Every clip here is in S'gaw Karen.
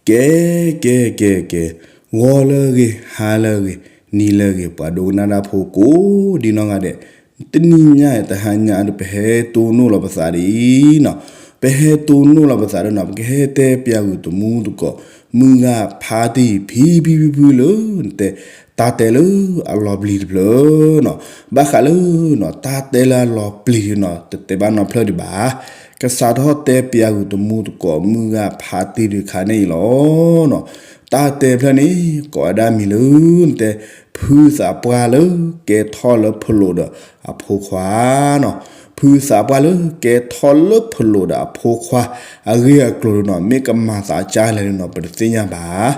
ကဲ ကဲ ကဲ ကဲ, ဂီၤလၢအဂ့ၤ ဟါလၢအဂ့ၤ နံၤလၢအဂ့ၤ ပှၤဒိကနၣ်တၢ်ဖိကိးဒံနီၢ်ဂၤဒဲး, တနံၤညါအံၤ တဟါညါအံၤ ပဟဲတိၢ်နီၣ်လီၤပသးဒ်အံၤနီၤ, ပဟဲတိၢ်နီၣ်လီၤပသးဒီးနီၤ ပကဟဲတဲပၠးဂုာ်တမူသကိး မုၢ်ဂၤဖါတံၢ် ဖံဖံဖုဖုလၢ နတဲ တၢ်တဲလၢအလီၤပျံၤတဖျၢၣ်နီၤ, ဘၣ်ဃးလၢနီၤ တၢ်တဲလၢအလီၤပျံၤဒုးနီၤ တတဲဘၣ်နီတဖျၢၣ်ဒံးဘၣ်, ကစးထီၣ်တဲပၠးဂုာ်တမူသကိး မုၢ်ဂၤဖါတံၢ်ဒုးခါန့ၣ်အံၤလီၤနီၤ, တၢ်တဲဖျၢၣ်န့ၣ် ကိးဝဲဒၣ်မံၤလၢ နတဲ ဖုသးပှၢ်လၢကဲထီၣ်လၢဖလိာ်ဒီးအဖိခွါနီၤ, ဖုသးပှၢ်လၢကဲထီၣ်လၢဖလိာ်ဒီးအဖိခွါ အဂ့ၢ်အကျိၤဒုးနီၤ မ့ၢ်ကမၤသးကၢ်လဲၣ်ဒုးနီၤ ပတသ့ၣ်ညါဘၣ်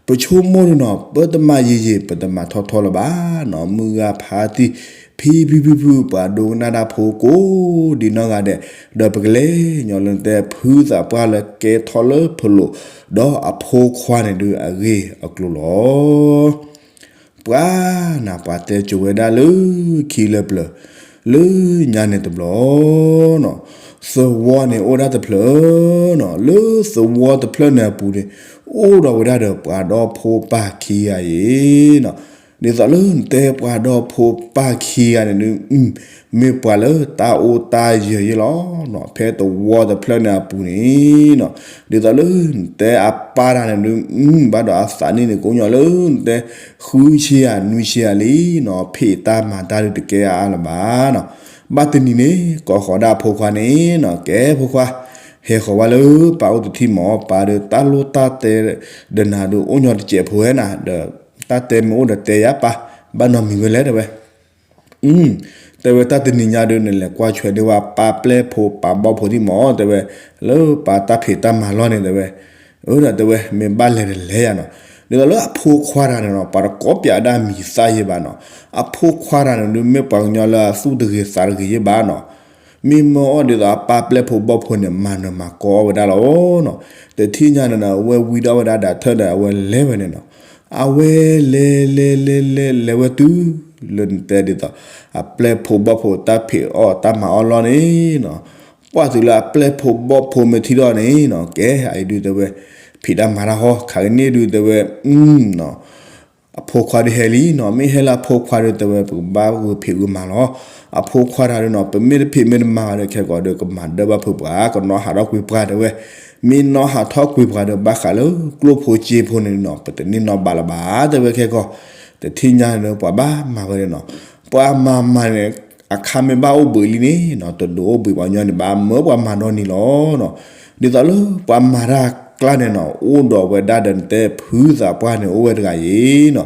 ပဆိကမိၣ်ဒုးနီၤ ပတမၤယံာ်ယံာ် ပတမၤထီထီလၢၤဘၣ်နီၤ, မုၢ်ဂၤဖါတံၢ် ဖံဖံဖုဖု ပှၤဒိကနၣ်တၢ်ဖိကိးဒံနီၢ်ဂၤဒဲး, ဒီးပကလဲၤညီလၢနတဲ ဖုသးပှၢ်လၢကဲထီၣ်လၢဖလိာ် ဒီးအဖိခွါန့ၣ်ဒုးအဂ့ၢ်အကျိၤလီၤ. ပှၤနၤ ပှၤတဲကိၤဝဲဒၣ်လၢခံလၢပျၢၤ လၢညါန့ၣ်တဘျီနီၤ, သဝီန့ၣ်အိၣ်ဒၣ်တဖျၢၣ်နီၤ, လၢသဝီတဖျၢၣ်န့ၣ်အပူၤန့ၣ် အိၣ်ဒီးဝဲဒၣ်ဒီးပှၤဒီဖိပၢ်ခံဂၤအံၤနီၤ, ဒ်သိးလၢနတဲပှၤဒီဖိပၢ်ခံဂၤန့ၣ်ဒုး မ့ၢ်ပှၤလၢတၢ်အိၣ်တၢ်ယၢၤယ့ၢ်လီၤနီၤ, ဖဲသဝီတဖျၢၣ်န့ၣ်အပူၤန့ၣ်နီၤ, ဒ်သိးလၢနတဲအပၢ်တၢ်န့ၣ်ဒုး ဘၣ်ဒီးအသးနံၣ်န့ၣ် ကိးညီလၢနတဲ ဃုဆံယၤနွံဆံယၤလံနီၤ, ဖံးတၢ်မၤတၢ်ဒုးတကဲအါအါလၢၤဘၣ်နီၤ, ဘၣ်တနံၤန့ၣ် ကိးဃီၤဒၣ်အဖိခွါန့ၣ်နီၤ, ကဲဖိခွါ ဟဲဃီၤဝဲလၢပၢ်အိၣ်တထံၣ်မၢ်, ပၢ်ဒီးတၢ်လိၣ်တၢ်တဲ ဒီးနၤဒုးအိၣ်ညီတစဲးဖိဝဲနၤ, ဒီးတၢ်တဲမ့ၢ်အိၣ်ဒီးတဲယၤပၢ်, ဘၣ်နီတမံၤဝဲလဲၣ်တဲဝဲ တဲဝဲတၢ်တနံၤညါဒုး နလဲၤကွၢ်ဆွဲးဒ့ဝဲပၢ်ပျဲၢ်ဖိပၢ်ဘီၣ်ဖိထံၣ်မၢ် တဲဝဲ, လၢပၢ်တၢ်ဖံးတၢ်မၤလီၢ်န့ၣ်တဲဝဲ, အၢဒီးတဲဝဲ မ့ၢ်ဘၣ်လဲၤဒီးလဲၤယၤနီၤ, ဒ်သိးလၢအဖိခွါတၢ်န့ၣ်နီၤ ပှၤတကိးပၠးဒၣ်မံၤသၣ်ယ့ၢ်ဘၣ်နီၤ, အဖိခွါတၢ်န့ၣ်ဒုး မ့ၢ်ပှၤကညီလၢအသူၣ်တဂ့ၤသးတဂ့ၤယ့ၢ်ဘၣ်နီၤ, မ့ၢ်မၢအီၣ်ဒ်သိးအပၢ်ပျဲၢ်ဖိဘီၣ်ဖိန့ၣ် မၤနၢၤမၤကီအီၣ်ဝဲဒၣ်လီၤနီၤ, တထံၣ်ညါန့ၣ်နီၤ အဝဲဝံဒီးဝဲဒၣ်ဒၣ်ထၢၣ်ဒီး အဝဲလဲၤဝဲန့ၣ်နီၤ, အဝဲလဲၤလဲၤလဲၤလဲၤလဲၤဝဲတုၤ လၢနတဲဒ်သိး အပျဲၢ်ဖိဘီၣ်ဖိတၢ်ဖံးအီၣ်တၢ်မၤအီၣ်လီၢ်န့ၣ်နီၤ, ပှၢ်တုၤလၢအပျဲၢ်ဖိဘီၣ်ဖိမ့ၢ်ထံၣ်ထီၣ်န့ၣ်နီၤ ကဲအံၤဒုးတဲဝဲ ဖံးတၢ်မၤတၢ်ဟီ ခးကန့ၢ်ဒုးတဲဝဲ အဖိခွါဒုးဟဲလံနီၤ, မ့ၢ်ဟဲလၢအဖိခွါဒုးတဲဝဲ ပကဘၣ်ဂုာ်ဖံးဂုာ်မၤလီၤ, အဖိခွါတၢ်ဒုးနီၤ ပမ့ၢ်တဖံးမ့ၢ်တမၤဘၣ်ဒီးခဲကိာ်ဒီး ကမၤဒၢဘၣ်ဖုးပှၤ ကနီၣ်ဟးထီၣ်ကွံာ်ပှၤတဲဝဲ, မ့ၢ်နီၣ်ဟးထီၣ်ကွံာ်ပှၤဒီး ဘၣ်ဃးလၢကျိၣ်ဖိစ့ဖိန့ၣ်နီၤ ပတန့ၢ်နီၣ်ဘၣ်လၢၤဘၣ် တဲဝဲခဲကိာ်, တထံၣ်ညါန့ၣ် ပှၤဘၣ်မၤဝဲန့ၣ်နီၤ, ပှၤမၤမၤန့ၣ် အခါမ့ၢ်ဘၣ်အိၣ်ဘှံးလံန့ၣ်နီၤ တဒိးအိၣ်ဘှံးပှၤကညီန့ၣ်ဘၣ် မၢပှၤမၤဒီနံၤလီၤနီၤ, ဒ်သိးလၢပှၤမၤတၢ်ကျါန့ၣ်နီၤ အိၣ်ဒီးဝဲဒၣ်ဒီးနတဲဖုသးပှၢ်န့ၣ် အိၣ်ဝဲတဂၤအံၤနီၤ,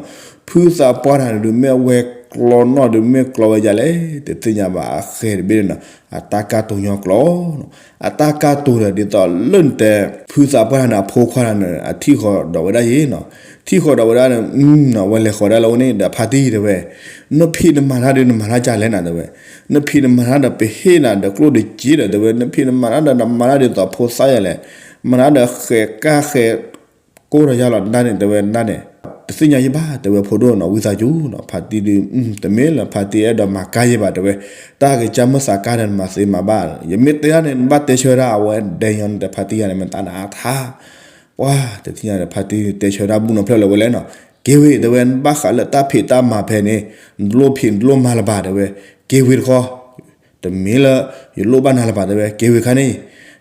ဖုသးပှၢ်တၢ်န့ၣ်ဒုး မ့ၢ်အဝဲကျီနီၣ်ဒုး မ့ၢ်ကျီဝဲဒ်လဲၣ် တသ့ၣ်ညါဘၣ် အဃဲၤတဘ့ၣ်န့ၣ်နီၤ အတၢ်ကၢ်တိၤညီကျီနီၤ, အတၢ်ကၢ်တိၤဒီးဒ်သိးလၢနတဲ ဖုသးပှၢ်န့ၣ် အဖိခွါတၢ်န့ၣ် အထံၣ်ဃီၤဒီးဝဲဒၣ်ယ့ၢ်နီၤ, ထံၣ်ဃီၤဒီးဝဲဒၣ်န့ၣ် အဝဲလဲၤဃီၤဒၣ်လၢအအိၣ်န့ၣ်ဒီး ဖါတံၢ်တဲဝဲ, နဖံးနမၤတၢ်ဒုး နမၤတၢ်ကလဲၣ်နၤတဲဝဲ, နဖံးနမၤတၢ်ဒီး ပဟ့ၣ်နၤဒီးကျိၣ်ဒီးစ့ဒီးတဲဝဲ, နဖံးနမၤတၢ်ဒီး နမၤတၢ်ဒ်သိးဖိသၣ်ယၤလဲၣ်, မၤတၢ်ဒီးဃဲၤကၢ်ဃဲၤ ကိၢ်ဒီးယၤလီၤ နဒၣ်န့ၣ် တဲဝဲ နဒၣ်န့ၣ်, တသ့ၣ်ညါယ့ၢ်ဘၣ် တဲဝဲ ဖိဒိၣ်နီၤ ဝံသးစူၤနီၤ ဖါတံၢ်ဒုး တမ့ၢ်လၢဖါတံၢ်အဲၣ်ဒိးမၤကါယ့ၢ်ဘၣ် တဲဝဲ, တၢ်ကစၢ်မ့ၢ်သးကါဒီး နမၤသ့မၤဘၣ်, ယမ့ၢ်တဲဒၣ်န့ၣ် နဘၣ်တဲဆၢဒၣ် အဝဲဒဲညီန့ၣ် တဲဖါတံၢ်ယၤန့ၣ် မ့ၢ်တၢ်နအါထါ ပှၤတထံၣ်ညါဒီး ဖါတံၢ်တဲဆၢဒၣ်ဘူၣ်နီၤဖျၢၣ်လၢဝဲလဲၣ်နီၤ, က့ၤဝံၤ တဲဝဲ နဘၣ်ဃးလၢတၢ်ဖံးတၢ်မၤဖဲန့ၣ် နတလိၣ်ဖံးနတလိၣ်မၤလၢၤဘၣ် တဲဝဲ, က့ၤဝံၤတခီ တမ့ၢ်လၢ ယလိၣ်ဘၣ်နၤလၢၤဘၣ် တဲဝဲ, က့ၤဝံၤခါန့ၣ်,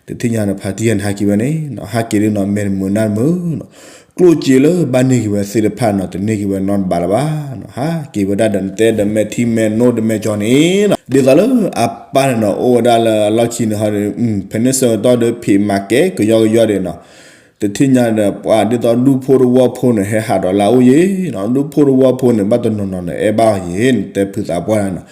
တထံၣ်ညါဒီး ဖါတံၢ်ယၤန့ၣ် ဟးက့ၤဝဲန့ၣ်နီၤ, ဟးက့ၤဒုးနီၤ မဲာ်တမုာ်နၢ်တမုာ်နီၤ, ကျိၣ်စ့လၢဘၣ်န့ၢ်က့ၤဝဲသ့ၣ်တဖၣ်နီၤ တန့ၢ်က့ၤဝဲနီတဘ့ၣ်လၢၤဘၣ်နီၤ, ဟးက့ၤဝဲဒၣ်ဒီး နတဲဒီးမဲာ်ထံမဲာ်နိဒီးမဲာ်ကၠီန့ၣ်နီၤ, ဒ်သိးလၢအပၢ်န့ၣ်နီၤ အိၣ်ဝဲဒၣ်လၢအလီၢ်ခံန့ၣ်ဟီဒီး ဖဲန့ၣ်ဆၢကတီၢ်ဒီး ဖံးမၤကဲကယီကယီဒံးနီၤ တထံၣ်ညါဒီး ပှၤဒ်သိးဒူဖိတဝီဖိန့ၣ် ဟဲဟးဒီးလၢအအိၣ်ယ့ၢ်နီၤ, ဒူဖိတဝီဖိန့ၣ် ဘၣ်တနီၤနီၤန့ၣ် အဲၣ်ဘၣ်အီၤယ့ၢ်န့ၣ် တဲဖုသးပှၢ်တၢ်နီၤ,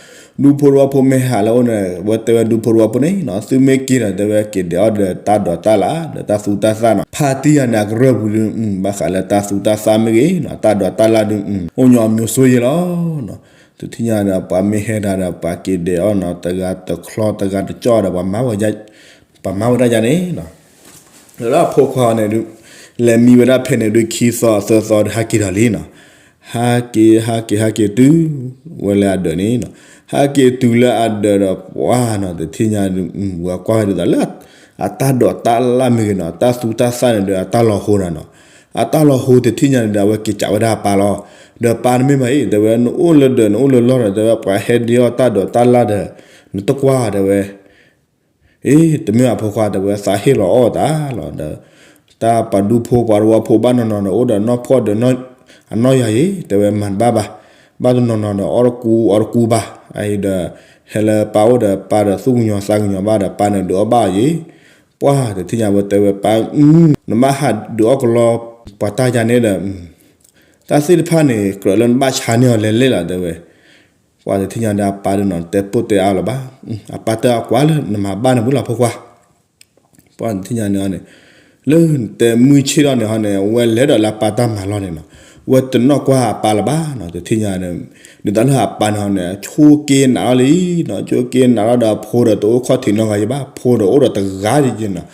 ဒူဖိတဝီဖိမ့ၢ်ဟးလၢအအိၣ်န့ၣ် ဝဲတဲဝဲဒူဖိတဝီဖိန့ၣ်နီၤ သုမ့ၢ်က့ၤဒီး တဲဝဲ က့ၤဒဲးအီၣ်ဒီးတၢ်ဒိးတၢ်လၣ် ဒီးတၢ်သူတၢ်သၣ်နီၤ, ဖါတံၢ်ယၤန့ၣ် အကရၢၢ်ပူၤဒုး ဘၣ်ဃးလၢတၢ်သူတၢ်သၣ်မ့ၢ်ဂ့ၤနီၤ တၢ်ဒိးတၢ်လၣ်ဒုး အိၣ်ညီအမျိုးစိုးယ့ၢ်လီၤနီၤ, တထံၣ်ညါဒီး ပှၤမ့ၢ်ဟဲဒၣ်ဒီး ပှၤက့ၤဒဲးအီၣ်နီၤ တဂၤတချီတဂၤတကၠီဒီး ပှၤမၤဝဲဒၣ်ယၤန့ၣ်နီၤ လၢအဖိခွါန့ၣ်ဒုး လဲၤမံဝဲဒၣ်ဖဲန့ၣ်ဒုး ခံသီသၢသီဒီး ဟးက့ၤဒီးလံနီၤ, ဟးက့ၤ ဟးက့ၤ ဟးက့ၤ တုၤဝဲလၢအဒၢးန့ၣ်နီၤ, ဟးက့ၤတုၤလၢအဒၢးဒီး ပှၤနီၤ တထံၣ်ညါဒုး ဝဲကွၢ်ဝဲဒ်သိးလၢ အတၢ်ဒိးတၢ်လၣ်မ့ၢ်ဂ့ၤနီၤ တၢ်သူတၢ်သၣ်န့ၣ်ဒီး အတၢ်လီၤဟိနၤနီၤ အတၢ်လီၤဟိတထံၣ်ညါန့ၣ်ဒီး အဝဲက့ၤကးဝဲဒၣ်အပၢ်လီၤ. ဒီးပၢ်နမ့ၢ်မၤအံၤ တဲဝဲ နအိၣ်လၢဒၢး နအိၣ်လၢလီၢ်ဒီး တဲဝဲ ပှၤဟဲဒ့အီၣ်တၢ်ဒိးတၢ်လၣ်ဒီး နတကွၢ် တဲဝဲ အ့ တမ့ၢ်အဖိခွါ တဲဝဲ သးဟ့ၣ်လီၤအီၣ်တၢ်လီၤဒီး တၢ်ပှၤဒူဖိပှၤတဝီဖိဘၣ်နီၢ်နီၢ်ဒီး အိၣ်ဒီးနီၢ်ဖှီၣ်ဒီး အနီၢ်ယၤအံၤ တဲဝဲ မၤတဘၣ်ဘၣ်, ဘၣ်တနီၢ်နီၢ်ဒီး အီၣ်တကူအီတကူဘၣ်, အအံၤဒီး ဟဲလၢပၢ်အိၣ်ဒီး ပၢ်ဒီးသူၣ်ကညီၤသးကညီၤဘၣ်ဒီး ပၢ်န့ၣ်ဒုးအီၣ်ဘၣ်အီၤယံၤ, ပှၢ်တထံၣ်ညါဝဲတဲဝဲ ပၢ် နဘၣ်ဟးဒုးအီၣ်ကလီပှၤတၢ်ယါန့ၣ်ဒီး တၢ်သ့ၣ်တဖၣ်န့ၣ် ကြၢးလၢနဘၣ်ဆါန့ၢ်အီၤလဲၤလဲၤလီၤ တဲဝဲ ပှၢ်တထံၣ်ညါဒီးအပၢ်ဒီးနီၤ တဲပိၢ်တဲအါလၢၤဘၣ်, အပၢ်တဲအီၤကွၢ်လၢ နမၤဘၣ်န့ၣ်ဝံၤလီၤဖိခွါ, ပှၢ်တထံၣ်ညါန့ၣ်န့ၣ် လၢနတဲမုၢ်ဆ့ၣ်ထီၣ်န့ၣ်ဟီန့ၣ် အဝဲလဲၤဒီးလၢအပၢ်တၢ်မၤလီၢ်န့ၣ်နီၤ, ဝဲတနီၣ်ကွၢ်အပၢ်လၢၤဘၣ်နီၤ တထံၣ်ညါန့ၣ်, ဒ်သိးလၢအပၢ်န့ၣ်ဟီန့ၣ် ဆိက့နးထီၣ်လံနီၤ, ဆိက့နးထီၣ်ဒီးအဖိဒီးတအိၣ်ခီၣ်ထံးနီတဂၤယံၤဘၣ်, ဖိဒီးအိၣ်ဒီးတဂၤယံၤနီၤ,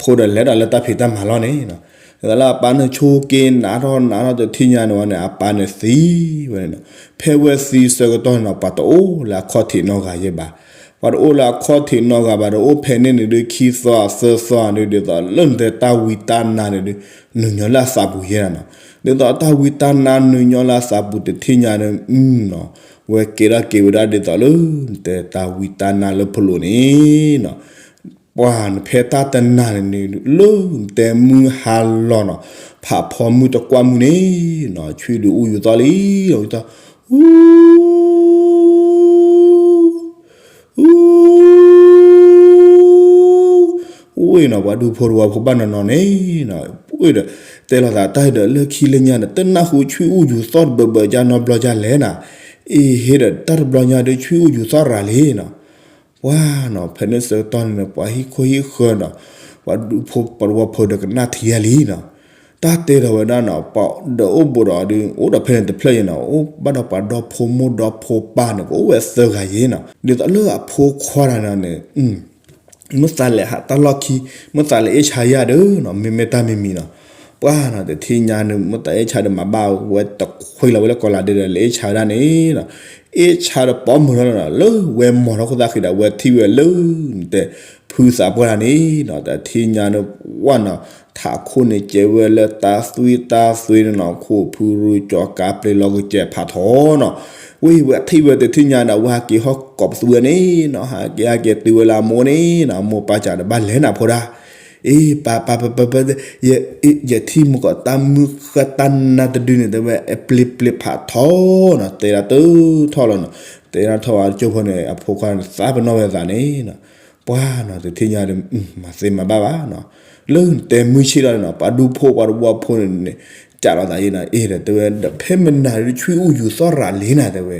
ဖိဒီးလဲၤဒီးလၢတၢ်ဖံးတၢ်မၤလီၢ်န့ၣ်နီၤ, ဒ်သိးလၢအပၢ်န့ၣ်ဆိက့နးထီၣ်နးထီၣ်တထံၣ်ညါန့ၣ်ဝဲန့ၣ် အပၢ်န့ၣ်သံဝဲန့ၣ်နီၤ, ဖဲဝဲသံဆၢကတီၢ်န့ၣ်နီၤ ပှၤတအိၣ်လၢအခီၣ်ထံးနီတဂၤယံၤဘၣ်, ပှၤတအိၣ်လၢအခီၣ်ထံးနီတဂၤဘၣ်ဒီး အိၣ်ဖဲန့ၣ်န့ၣ်ဒုး ခံသီသၢသီန့ၣ်ဒုး ဒ်သိးလၢနတဲတၢ်ဝံတၢ်နါန့ၣ်ဒုး နုာ်ညီလၢအသးပူၤယဲနီၤ, ဒ်သိးတၢ်ဝံတၢ်နါနုာ်ညီလၢအသးပူၤတထံၣ်ညါန့ၣ် ဝဲကဲထီၣ်က့ၤဝဲဒၣ်ဒ်သိးလၢ နတဲတၢ်ဝံတၢ်နါလၢဖလိာ်န့ၣ်နီၤ, ပှၢ်နဖဲတၢ်တနၤန့ၣ်န့ၣ် လၢနတဲမုၢ်ဟါလီၤနီၤ, ဖးဖီမုၢ်တကွၢ်မုၢ်န့ၣ်နီၤ ဆွံဒုးအူယူၤသီၣ်လံ, အူယူၤသီၣ်, အူ အူဝဲနီၤ ပှၤဒူဖိတဝီဖိဘၣ်နီၢ်နီၢ်န့ၣ်နီၤ, အူဒီး တဲလိာ်သးတၢ်ဒီးလၢခံလၢညါန့ၣ် တနၢ်ဟူဆွံအူယူၤသီၣ်တဘၢဘၢကၢ်နီတဘျီကၢ်လဲၣ်နၤ, အ့ဟ့ဒီးတၢ်တဘျီညါဒီးဆွံအူယူၤသီၣ်ရၤလံနီၤ, ပှၢ်နီၤ ဖဲန့ၣ်ဆၢကတီၢ်န့ၣ် ပှၤဟံၣ်ခိၣ်ဟံၣ်ဃၢၤနီၤ, ပှၤဒူဖိပှၤတဝီဖိဒီးကနၣ်ထံယါလံနီၤ, တၢ်တဲဒီးဝဲဒၣ်နီၤ ပှၤဒီးအိၣ်ဘူးဒီးဒုး အိၣ်ဒီးဖဲန့ၣ်တဖျၢၣ်ယံၤနီၤ, အိၣ်ဘၣ်ဒီးပှၤဒီဖိမိၢ်ဒီဖိပၢ်န့ၣ် ကအိၣ်ဝဲသၢဂၤယံၤနီၤ, ဒ်သိးလၢအဖိခွါတဂၤန့ၣ် မ့ၢ်သးလဲၤဟးတၢ်လီၢ်ခံ မ့ၢ်သးလဲၤအ့ၣ်ဆါယါဒီးနီၤ မ့မ့ၢ်တၢ်မံၤမံၤနီၤ, ပှၢ်နီၤ တထံၣ်ညါန့ၣ် မ့ၢ်သးအ့ၣ်ဆါဒီးမၤဘၣ်ဝဲတခွံလီၤဝဲလၢကီးလၤဒဲဒီး လဲၤအ့ၣ်ဆါဝဲဒၣ်န့ၣ်နီၤ, အ့ၣ်ဆါဒီးပိာ်မုၣ်ထီၣ်နီၤ လၢဝဲမီၤထီၣ်ခိၣ်သၣ်ဃံဒီး ဝဲထံၣ်ဝဲလၢ နတဲ ဖုသးပှၢ်တဂၤန့ၣ်နီၤ, တထံၣ်ညါန့ၣ် ပှၢ်နီၤ ထးခိၣ်န့ၣ်ကဲဝဲလၢတၢ်သွံၣ်တၢ်သွံၣ်န့ၣ်နီၤ, ခိၣ်ဖုရူကၠီကါပျ့ၤလီၤကစဲးဖးထီနီၤ, ဝဲဝဲထံၣ်ဝဲတထံၣ်ညါဒီး ဝဲဟးက့ၤဟီၣ်ကိးပသူဝဲန့ၣ်နီၤ, ဟးက့ၤဟးက့ၤတုၤဝဲလၢအမိၢ်န့ၣ်နီၤ, အမိၢ်ပၢ်စံးဒီး ဘၣ်လဲၤနၤဖိဒၣ်, အ့ ပၢ်ပၢ်ပၢ်ပၢ် ယထံၣ်မူကီးတၢ်မုၢ်ဃၢ်တၢ်နါတဒုန့ၣ် တဲဝဲ အပျ့ၤပျ့ၤဖးထီနီၤ, တဲဒၣ်တထီၣ်လီၤနီၤ, တဲဒၣ်ထီၣ်ဝဲကၠိဖိန့ၣ် အဖိခွါန့ၣ် သးပ့ၤနီၣ်ဝဲသးန့ၣ်နီၤ, ပှၢ်နီၤ တထံၣ်ညါဒီး မၤသ့မၤဘၣ်ဘၣ်နီၤ, လၢနတဲမုၢ်ဆ့ၣ်ထီၣ်န့ၣ်နီၤ ပှၤဒူဖိပှၤတဝီဖိန့ၣ်န့ၣ် ကးလိာ်သးယံၤနီၤ, အ့ဒီးတဲဝဲ ဒီးဖဲမနၤဒီး ဆွံအူယူၤသီၣ်ရၤလံနၤ တဲဝဲ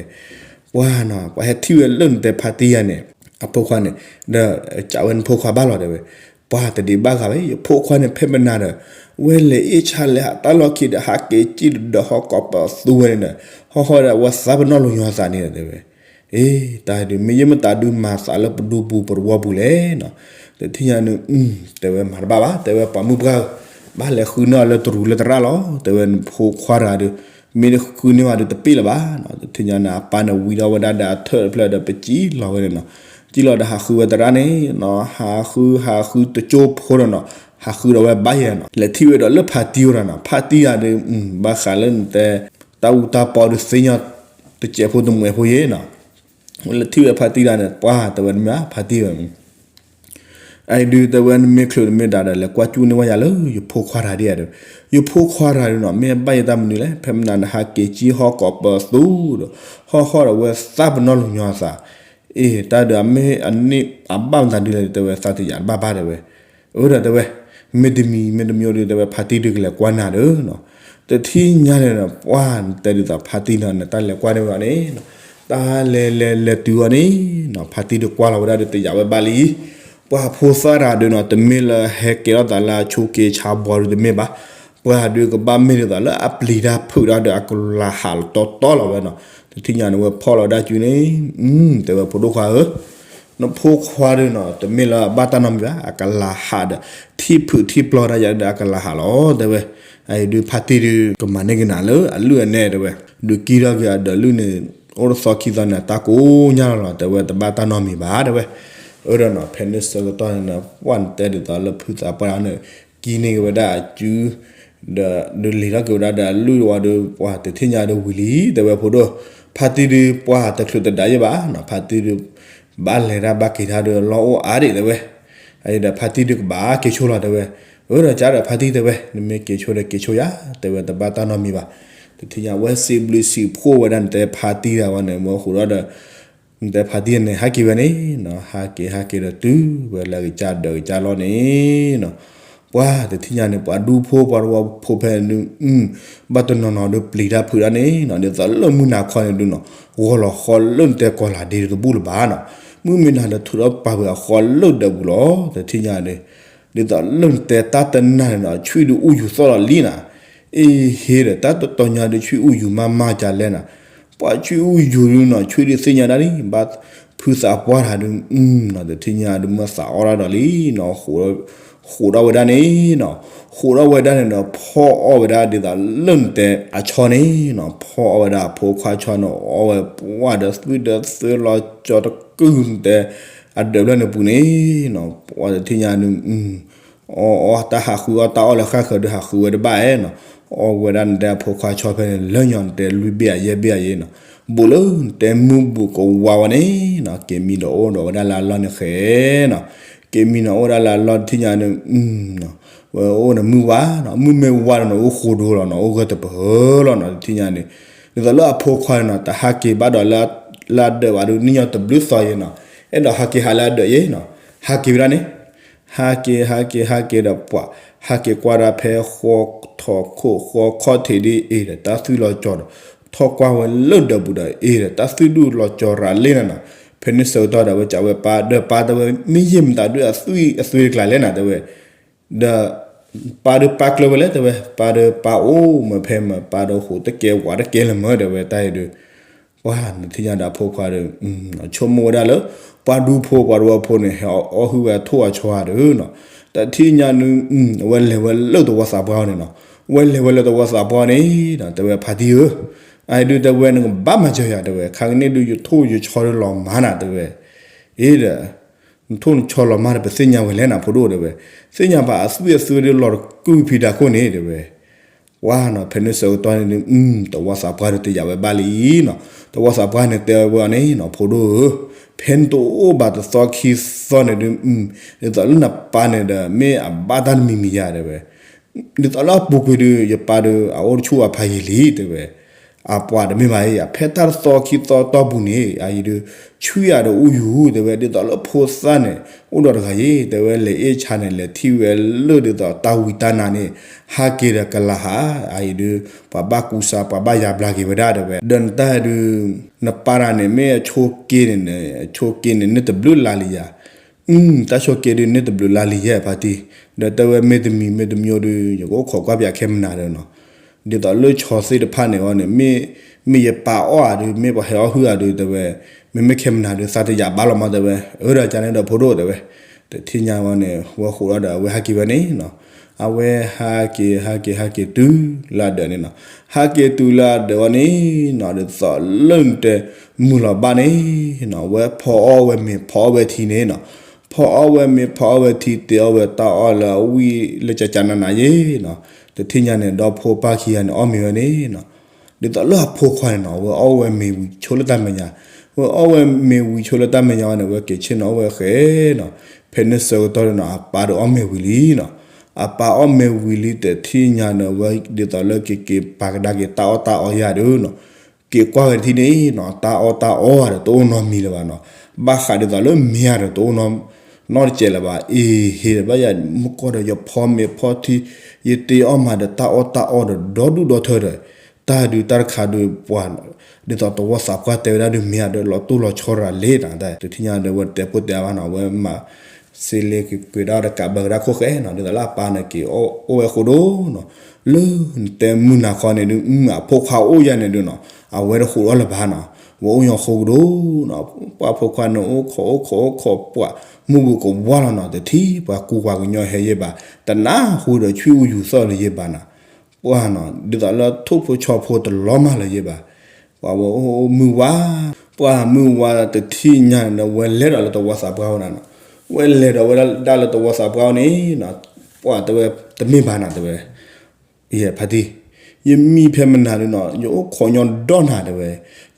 ပှၢ်နီၤ ပှၤဟဲထံၣ်ဝဲလၢနတဲဖါတံၢ်ယါန့ၣ် အဖိခွါန့ၣ် ဒီးကးဝဲနဖိခွါဘၣ်လီၤ တဲဝဲ, ပှၢ်တဒံးဘၣ်ဂၤဝဲ ယဖိခွါန့ၣ် ဖဲမနၤဒီး ဝဲလဲၤအ့ၣ်ဆါလဲၤဟးတၢ်လီၢ်ခံဒီး ဟးက့ၤကံၣ်ဒီးဟီၣ်ကိးပသူဝဲန့ၣ်ဒီး ဟီၣ်ဟီၣ်ဒီး အဝဲသးပ့ၤနီၣ်လီၤညီသးန့ၣ် တဲဝဲ, အ့ တၢ်ဒုး မ့ၢ်ယမ့ၢ်တၢ်ဒုးမၤသးလၢပဒူပူၤပတဝီပူၤလဲၣ်နီၤ, တထံၣ်ညါန့ၣ် တဲဝဲမၤတဘၣ်ဘၣ် တဲဝဲ ပှၤမုၣ်ပှၢ်ဧၢ, ဘၣ်လဲၤဃုန့ၢ်အီၤလၢတရူးလၢသရၣ်လီၤ တဲဝဲ နဖိခွါတဂၤဒီး မ့ၢ်ဃုန့ၢ်ဘၣ်ဒီးတပ့ၢ်လၢၤဘၣ်နီၤ, တထံၣ်ညါန့ၣ် အပၢ်န့ၣ်ဝံထီၣ်ဝဲဒၣ်ဒီးအထၢၣ်တဖျၢၣ်ဒီး ပစံၣ်လီၤဝဲန့ၣ်နီၤ, စံၣ်လီၤဒီးဟးဃုဝဲသရၣ်န့ၣ်နီၤ, ဟးဃုဟးဃုတကၠိဖိဒီးနီၤ, ဟးဃုဒီးဝဲဘၣ်ယဲနီၤ, လဲၤထံၣ်ဝဲဒီးလၢဖါတံၢ်အိၣ်ဒီးနီၤ, ဖါတံၢ်ယါဒီး ဘၣ်ဃးလၢနတဲ တၢ်အူတၢ်ပီဒီးသ့ၣ်ညါ တစဲးဖိတမှဲးဖိယဲနီၤ, လဲၤထံၣ်ဝဲဖါတံၢ်တဂၤန့ၣ် ပှၢ်တဲဝဲ နမ့ၢ်ဖါတံၢ်ဝဲ အအံၤဒုးတဲဝဲ နမ့ၢ်ချုးနမ့ၢ်ဒါဒီး လဲၤကွၢ်ကူန့ၢ်ဝဲယၤလၢယဖိခွါတဂၤဒ်အံၤဒီး ယဖိခွါတဂၤဒုးနီၤ မ့ၢ်ဘၣ်ယဲတၢ်မနုၤလဲၣ်, ဖဲမနၤနဟးက့ၤကံၣ်ဟီၣ်ကိးပသူဒီး ဟီၣ်ဟီၣ်ဒီးဝဲသးပ့ၤနီၣ်လီၤညီအသး, အ့ တၢ်ဒုးအမ့ၢ်အန့ၣ်အဘၣ်မတၤဒုးလဲၣ် တဲဝဲသးတယာ်တဘၣ်ဘၣ်တဲဝဲ အၢဒီးတဲဝဲ မ့တမံၤမ့တမံၤအိၣ်ဒုး တဲဝဲဖါတံၢ်ဒုးကလဲၤကွၢ်နၤဒီးနီၤ, တထံၣ်ညါန့ၣ်နီၤ ပှၢ်နတဲဒ်သိးဖါတံၢ်နီၤ နတၢ်လဲၤကွၢ်န့ၢ်ဝဲအီၤန့ၣ်နီၤ, တၢ်လဲၤလဲၤလဲၤတုၤအီၤန့ၣ်နီၤ ဖါတံၢ်ဒုးကွၢ်လီၤဝဲဒၣ်ဒီးတယာ်ဝဲဘၣ်လံ, ပှၢ်ဖိသၣ်တဂၤဒုးနီၤ တမ့ၢ်လၢဟဲကဲထီၣ်သးလၢအဆိက့ဆါဘှီဒုးတမ့ၢ်ဘၣ်, ပှၢ်ဒုးကဘၣ်မ့ၢ်ဒ်သိးလၢအပျံၤတၢ်ဖုးတၢ်ဒီးအကလၤဟးလီၤတီတီလီၤဝဲနီၤ, တထံၣ်ညါန့ၣ်ဝဲဖီၣ်လီၤဝဲဒၣ်စုန့ၣ်, တဲဝဲဖိဒိၣ်ခွါဧၢ နဖိခွါဒုးနီၤ တမ့ၢ်လၢအဘၣ်တၢ်နီတမံၤဘၣ် အကလၤဟးဒီး ထံၣ်ဖုးထံၣ်ပျီတၢ်ယၤဒီးအကလၤဟးလီၤ တဲဝဲ, အအံၤဒုးဖါတံၢ်ဒုး ကမၤန့ၢ်က့ၤနၤလၢအလုၢ်အနဲတဲဝဲ, ဒုးကံၣ်ထီၣ်က့ၤအဒၢးလုၢ်န့ၣ် အိၣ်တသီခံသီန့ၣ် တၢ်ကိးညါလီၤလီၤ တဲဝဲ တဘၣ်တၢ်နီတမံၤဘၣ်တဲဝဲ, အၢဒီးနီၤ ဖဲန့ၣ်ဆၢကတီၢ်န့ၣ် ပှၢ်နတဲဒ်သိးလၢဖုသးပှၢ်န့ၣ် ကံၣ်န့ၢ်က့ၤဝဲဒၣ်အစု ဒီးဒုးလံာ်ထီၣ်က့ၤဝဲဒၣ်ဒီးအလုၢ်ဝံၤဒီး ပှၤတထံၣ်ညါဒီးဝံၤလံ တဲဝဲဖိဒိၣ်, ဖါတံၢ်ဒုးပှၤတချုးတဒါယဲၢ်ဘၣ်နီၤ, ဖါတံၢ်ဒုး ဘၣ်လဲၤတၢ်ဘၣ်က့ၤတၢ်ဒီးလီၢ်အိၣ်အါဒံးတဲဝဲ, ဒီးဖါတံၢ်ဒုးကဘၣ်က့ၤဆိလီၤတဲဝဲ, အၢဒီးကဒီးဖါတံၢ်တဲဝဲ, နမ့ၢ်က့ၤဆိဒီးက့ၤဆိယၤ တဲဝဲတဘၣ်တၢ်နီတမံၤဘၣ်, တထံၣ်ညါဝဲစံးဘျုးစံးဖှိၣ်ဝဲဒၣ်န့ၣ် တဲဖါတံၢ်တၢ်ဝဲန့ၣ် မ့ၢ်ဃိဒီး နတဲဖါတံၢ်န့ၣ် ဟးက့ၤဝဲန့ၣ်နီၤ, ဟးက့ၤဟးက့ၤဒီးတုၤဝဲလၢကစၢ်ဒၢးကစၢ်လီၢ်န့ၣ်နီၤ, ပှၤတထံၣ်ညါန့ၣ် ပှၤဒူဖိပှၤတဝီဖိဖဲန့ၣ်ဒုး ဘၣ်တနီၤနီၤဒုးပျံၤတၢ်ဖုးတၢ်န့ၣ်နီၤ, ဒ်သိးလၢမုၢ်နၤခီန့ၣ်ဒုးနီၤ, ဂီၤလီၤဃီလၢနတဲကီၤလၤဒ့တဘူၣ်လၢၤဘၣ်နီၤ, မုၢ်မ့ၢ်နၤဒီးထုးထီၣ်ပာ်ဝဲအဃီလၢဒၢးပူၤလီၤ, တထံၣ်ညါန့ၣ် ဒ်သိးလၢနတဲတၢ်တနၤန့ၣ်နီၤ ဆွံဒုးအူယူၤသီၣ်လီၤလံနီၤ, အ့ဟ့ဒီး တၢ်တတီၤညါဒုးဆွံအူယူၤမးမးကလဲၣ်နီၤ, ပှၤဆွံအူယူၤဒုးနီၤ ဆွံဒုးသ့ၣ်ညါဒၣ်လံ ဘၣ်ဖုသးပှၢ်တၢ်ဒုး နီၤ တထံၣ်ညါဒုးမ့ၢ်သးအီၣ်တၢ်ဒီးလံနီၤ, ဃိးထီၣ်ဝဲဒၣ်န့ၣ်နီၤ, ဃိးထီၣ်ဝဲဒၣ်န့ၣ်ဒီး ဖီအီၣ်ဝဲဒၣ်ဒ်သိးလၢနတဲအဆီန့ၣ်နီၤ, ဖီအီၣ်ဝဲဒၣ်အဖိခွါဆီန့ၣ် အီၣ်ဝဲပှၢ်ဒီးသွံၣ်ဒီးသုလီၤကၠီတကုၢ်နတဲ အဒၢးဖျၢၣ်န့ၣ်ပူၤန့ၣ်နီၤ, ပှၤတထံၣ်ညါဒုး အီၣ်အီၣ်တၢ်ဟးဃုအီၣ်တၢ်အီၣ်လၢဃၣ်ဃၢၤဒုးဟးဃုဝဲတဘၣ်အဲၣ်နီၤ, အီၣ်ဝဲဒၣ်နတဲအဖိခွါဆီဖဲန့ၣ် လၢညီနတဲလွံၢ်ဘ့ၣ်အယဲၢ်ဘ့ၣ်အယဲၢ်နီၤ, ဘူးလၢနတဲမုၢ်ဘူးကဝါဝဲန့ၣ်နီၤ, က့ၤမံဒီးအိၣ်ဒီးဝဲဒၣ်လၢအလီၢ်န့ၣ်ဃဲနီၤ, က့ၤမံနီၤအိၣ်ဝဲဒၣ်လၢအလီၢ်တထံၣ်ညါဒုး ဝဲအိၣ်ဒီးမုၢ်ဝါနီၤ, မုၢ်မ့ၢ်ဝါဒီးန့ၣ် အိၣ်ဃိဒိလီၤနီၤ, အိၣ်ဂၢၢ်တပၢၢ်လီၤနီၤ, တထံၣ်ညါန့ၣ် ဒ်သိးလၢအဖိခွါန့ၣ်နီၤ တဟးက့ၤဘၣ်ဒီးလၢ လၢအဒၢးဘၣ်ဒုး နံၣ်ညီတဘျုးသီယဲၢ်နီၤ, အဲၣ်ဒိးဟးက့ၤဟးလၢအဒၢးယဲၢ်နီၤ, ဟးက့ၤဝဲဒၣ်န့ၣ် ဟးက့ၤ ဟးက့ၤ ဟးက့ၤဒီးပှၤ ဟးက့ၤကွၢ်ဒၣ်ဖဲဃီထီၣ်ခိၣ်ဃီခီၣ်ထံးဒ်အံၤဒီး တၢ်သွံၣ်လီၤကၠီဒီး ထီၣ်ကွၢ်ဝဲလၢဒၢးပူၤဒီးအံၤဒီး တၢ်သွံၣ်ဒုးလီၤကၠီရၤလံနီၤနီၤ, ဖဲန့ၣ်ဆၢကတီၢ်ဒီး ဝဲကးဝဲပၢ်ဒီးပၢ်တဲဝဲ မ့ၢ်ယဲၢ်မတၤဒုးအသွံၣ်အသွံၣ်တကျါလဲၣ်နီၤ တဲဝဲ ဒီး ပၢ်ဒုးပၢ်ကျၢၤဝဲလဲၣ်တဲဝဲ ပၢ်ဒုးပၢ်အိၣ်မၢဖဲမၢ ပၢ်ဒုးဟူးတကဲဝးတကဲလၢၤမၢ တဲဝဲတၢ်အံၤဒုး ပှၤနထံၣ်ညါဒီးအဖိခွါဒီး ဆိကမိၣ်ဝဲဒၣ်လၢ ပှၤဒူဖိပှၤတဝီဖိန့ၣ် ဟဲအီၣ်ဟုၣ်ဝဲအထိၣ်အဆီဧါဒီးနီၤ, တထံၣ်ညါန့ၣ် ဝဲလဲၤဝဲလၢသဝီသးပှၢ်အီၤန့ၣ်နီၤ, ဝဲလဲၤဝဲလၢသဝီသးပှၢ်အီၤန့ၣ် တဲဝဲဖါတံၢ်ဧၢ, အအံၤဒုးတဲဝဲနကဘၣ်မၤစၢၤယၤတဲဝဲ ခါကန့ၣ်ဒုးယထိၣ်ယဆီဒုးလီၤမၢ်နၤတဲဝဲ, အ့ဒီး နထိၣ်နဆီလီၤမၢ်ဒီး ပသ့ၣ်ညါဝဲလဲၣ်နၤဖိဒိၣ်တဲဝဲ, သ့ၣ်ညါဘၣ်အသွံၣ်အသွံၣ်ဒုးလီၤတကုၢ်ဖံးတၢ်ခိၣ်န့ၣ် တဲဝဲ, ပှၤနီၤ ဖဲန့ၣ်ဆၢကတီၢ်န့ၣ်ဒုး သဝီသးပှၢ်ဒုးတယာ်ဝဲဘၣ်လံနီၤ, သဝီသးပှၢ်န့ၣ်တဲဝဲအီၤန့ၣ်နီၤ ဖိဒိၣ်ဧၢ, ဖဲနတအိၣ်ဘၣ်တသီခံသီန့ၣ်ဒုး ဒ်သိးလၢနပၢ်န့ၣ်ဒီး မ့ၢ်အဘၣ်တၢ်တမံၤမံၤယၤတဲဝဲ ဒ်သိးလၢအပူၤကွံာ်ဒုး ယပၢ်ဒီး အအိၣ်တဆူၣ်အဖးယံာ်လံတဲဝဲ, အပှၤတမ့ၢ်ဘၣ်ဧါ ဖဲတၢ်တသီခံသီတီၢ်ပူၤန့ၣ် အအံၤဒုး ဆွံအၤဒီးအူယူၤတဲဝဲ ဒ်သိးလၢဖိသၣ်န့ၣ် အိၣ်ဒီးတဂၤယ့ၣ် တဲဝဲ လဲၤအ့ၣ်ဆါန့ၣ် လဲၤထံၣ်ဝဲလၢဒ်သိးတၢ်ဝံတၢ်နါန့ၣ် ဟးက့ၤဒီးကလၤဟး အအံၤဒုး ပှၤဘၣ်ကူစါ ပှၤဘၣ်ယါဘျါက့ၤဝဲဒၣ်တဲဝဲ ဒီးနတၢ်ဒုး နပၢ်တၢ်န့ၣ် မ့ၢ်အဆိးက့န့ၣ် အဆိးက့န့ၣ် န့ၢ်တဘျုးလါလံယၤ တၢ်ဆိးက့ဒုးန့ၢ်တဘျုးလါလံယဲၢ်ဖါတံၢ်, ဒီးတဲဝဲမ့ၢ်တမံၤမ့ၢ်တမံၤဒုး ယကအိၣ်ခိးကွၢ်ပၠးခဲမနၤဒီးနီၤ, ဒ်သိးလၢဆီသ့ၣ်တဖၣ်န့ၣ်အီၤန့ၣ် မ့ၢ် မ့ၢ်ယပၢ်အီၣ်ဧါဒုး မ့ၢ်ပှၤဟဲအီၣ်ဟုၣ်ဧါဒုးတဲဝဲ, မ့မ့ၢ်ခဲမနၤဒုး သးတယာ်ဘၣ်လီၤမးတဲဝဲ, အၢဒီးကန့ၣ်ဒီးဖိဒိၣ်တဲဝဲ, တထံၣ်ညါဝဲန့ၣ် ဝဲဃိးဒီးအဝဲဟဲက့ၤဝဲန့ၣ်နီၤ, အဝဲဟးက့ၤဟဲက့ၤဟဲက့ၤတုၤလၢအဒၢးန့ၣ်နီၤ, ဟဲက့ၤတုၤလၢအဒၢးဝဲန့ၣ်နီၤ ဒ်သိးလၢနတဲမုၢ်လီၤဘၣ်န့ၣ်နီၤ ဝဲဖီအီၣ်ဝဲမ့ၤဖီအီၣ်ဝဲထံန့ၣ်နီၤ ဖီအီၣ်ဝဲမ့ၤဖီအီၣ်ဝဲထံ တ့အီၣ်ဝဲတၢ်အီၣ်လၢအဝံၣ်လၢကကနးနးယ့ၣ်နီၤ, တထံၣ်ညါန့ၣ် ဒီဖိပၢ်ခံဂၤန့ၣ် အီၣ်မ့ၤဝဲန့ၣ်နီၤ, ဒ်သိးလၢအဖိခွါန့ၣ်နီၤ ဝဲအီၣ်ဝဲမ့ၤဝံၤဆိလၢတၢ်မဲာ်ညါ, ဝဲအီၣ်ဝဲမ့ၤဝံၤဆိလၢတၢ်မဲာ်ညါဝဲန့ၣ် ဝဲက့ၤဆ့ၣ်နီၤအီၣ်ဝဲဃဲနီၤ, ဖဲန့ၣ်ဆၢကတီၢ်န့ၣ်နီၤ အပၢ်ဒီးအီၣ်မ့ၤဝံၤလံနီၤ, အပၢ်အီၣ်မ့ၤဝံၤလံတထံၣ်ညါန့ၣ် ဝဲဒ်သိးလၢက့ၤက့ၤပာ်ကဒါက့ၤတၢ်အီၣ်တၢ်အီယၤဒီးနီၤ က့ၤကွၢ်ဝဲတထံၣ်န့ၣ်နီၤ တၢ်အီၣ်တၢ်အီဒီးတအိၣ်နီတမံၤလၢၤဘၣ်နီၤ, ဘၣ်ဃးဒ်သိးလၢမ့ၤဧါဒီးတအိၣ်နီ နီတစဲးလၢၤဘၣ်, အ့ဟ့ဒီးဘၣ်ယၤ မုၢ်ကီၢ်ဒီးယဖီမ့ၤဖီထံ ယတ့အီၣ်မးဒီးတၢ်အီၣ်တၢ်အီဒီးဒီဒူၣ်ဒီထၢဒီး တၢ်ဒုးတၢ်တခါဒုးပှၤ ဒ်သိးသဝီသးပှၢ်တဲဝဲဒၣ်ဒုးမ့ၤဧါဒီးလီၤတိၢ်လီၤဆီရၤလံနီၤ, တထံၣ်ညါဒီးဝဲတတဲဖိတဲအါဘၣ်နီၤ, ဝဲမၤ စ့လ့က့ၤက့ၤဒၣ်ဒီးကးဘၢကဒါခိၣ်ဃဲနီၤ, ဒ်သိးလၢအပၢ်န့ၣ်က့ၤအိၣ်ဝဲဃိဒိၣ်နီၤ, လၢနတဲမုၢ်နၤခီန့ၣ်ဒုး အဖိခွါအိၣ်ယၤန့ၣ်ဒုးနီၤ, အဝဲတဃိးအီၣ်လၢၤဘၣ်နီၤ, ဝဲအိၣ်ညီဃိကဒိၣ်နီၤ, ပှၤဖိခွါန့ၣ်အိၣ်ခိးအိၣ်ခိးအိၣ်ခိးပှၤ မုၢ်ဘူးကဝါလီၤနီၤ, တထံၣ်ပှၤကူပှၤကညီဟဲယဲၢ်ဘၣ်, တနၢ်ဟူဒီးဆွံအူယူၤသီၣ်လၢၤယဲၢ်ဘၣ်နီၤ, ပှၤနီၤ ဒ်သိးလၢထိၣ်ဖိဆီဖိတလီၤမၢ်လၢၤယဲၢ်ဘၣ်, ပှၤဝဲအိၣ်မုၢ်ဝါ, ပှၤမုၢ်ဝါတထံၣ်ညါန့ၣ် ဝဲလဲၤဒီးလၢသဝီသးပှၢ်ဝဲဒၣ်နီၤ, ဝဲလဲၤဒီးဝဲဒၣ်လၢသဝီသးပှၢ်ဝဲန့ၣ်နီၤ, ပှၤတဲဝဲတမ့ၢ်ဘၣ်နီၤ တဲဝဲ, အ ယဲဖါတံၢ်, ယမံဖဲမနၤဒုးနီၤ ယအိၣ်ခိးညီဒီးနၤတဲဝဲ,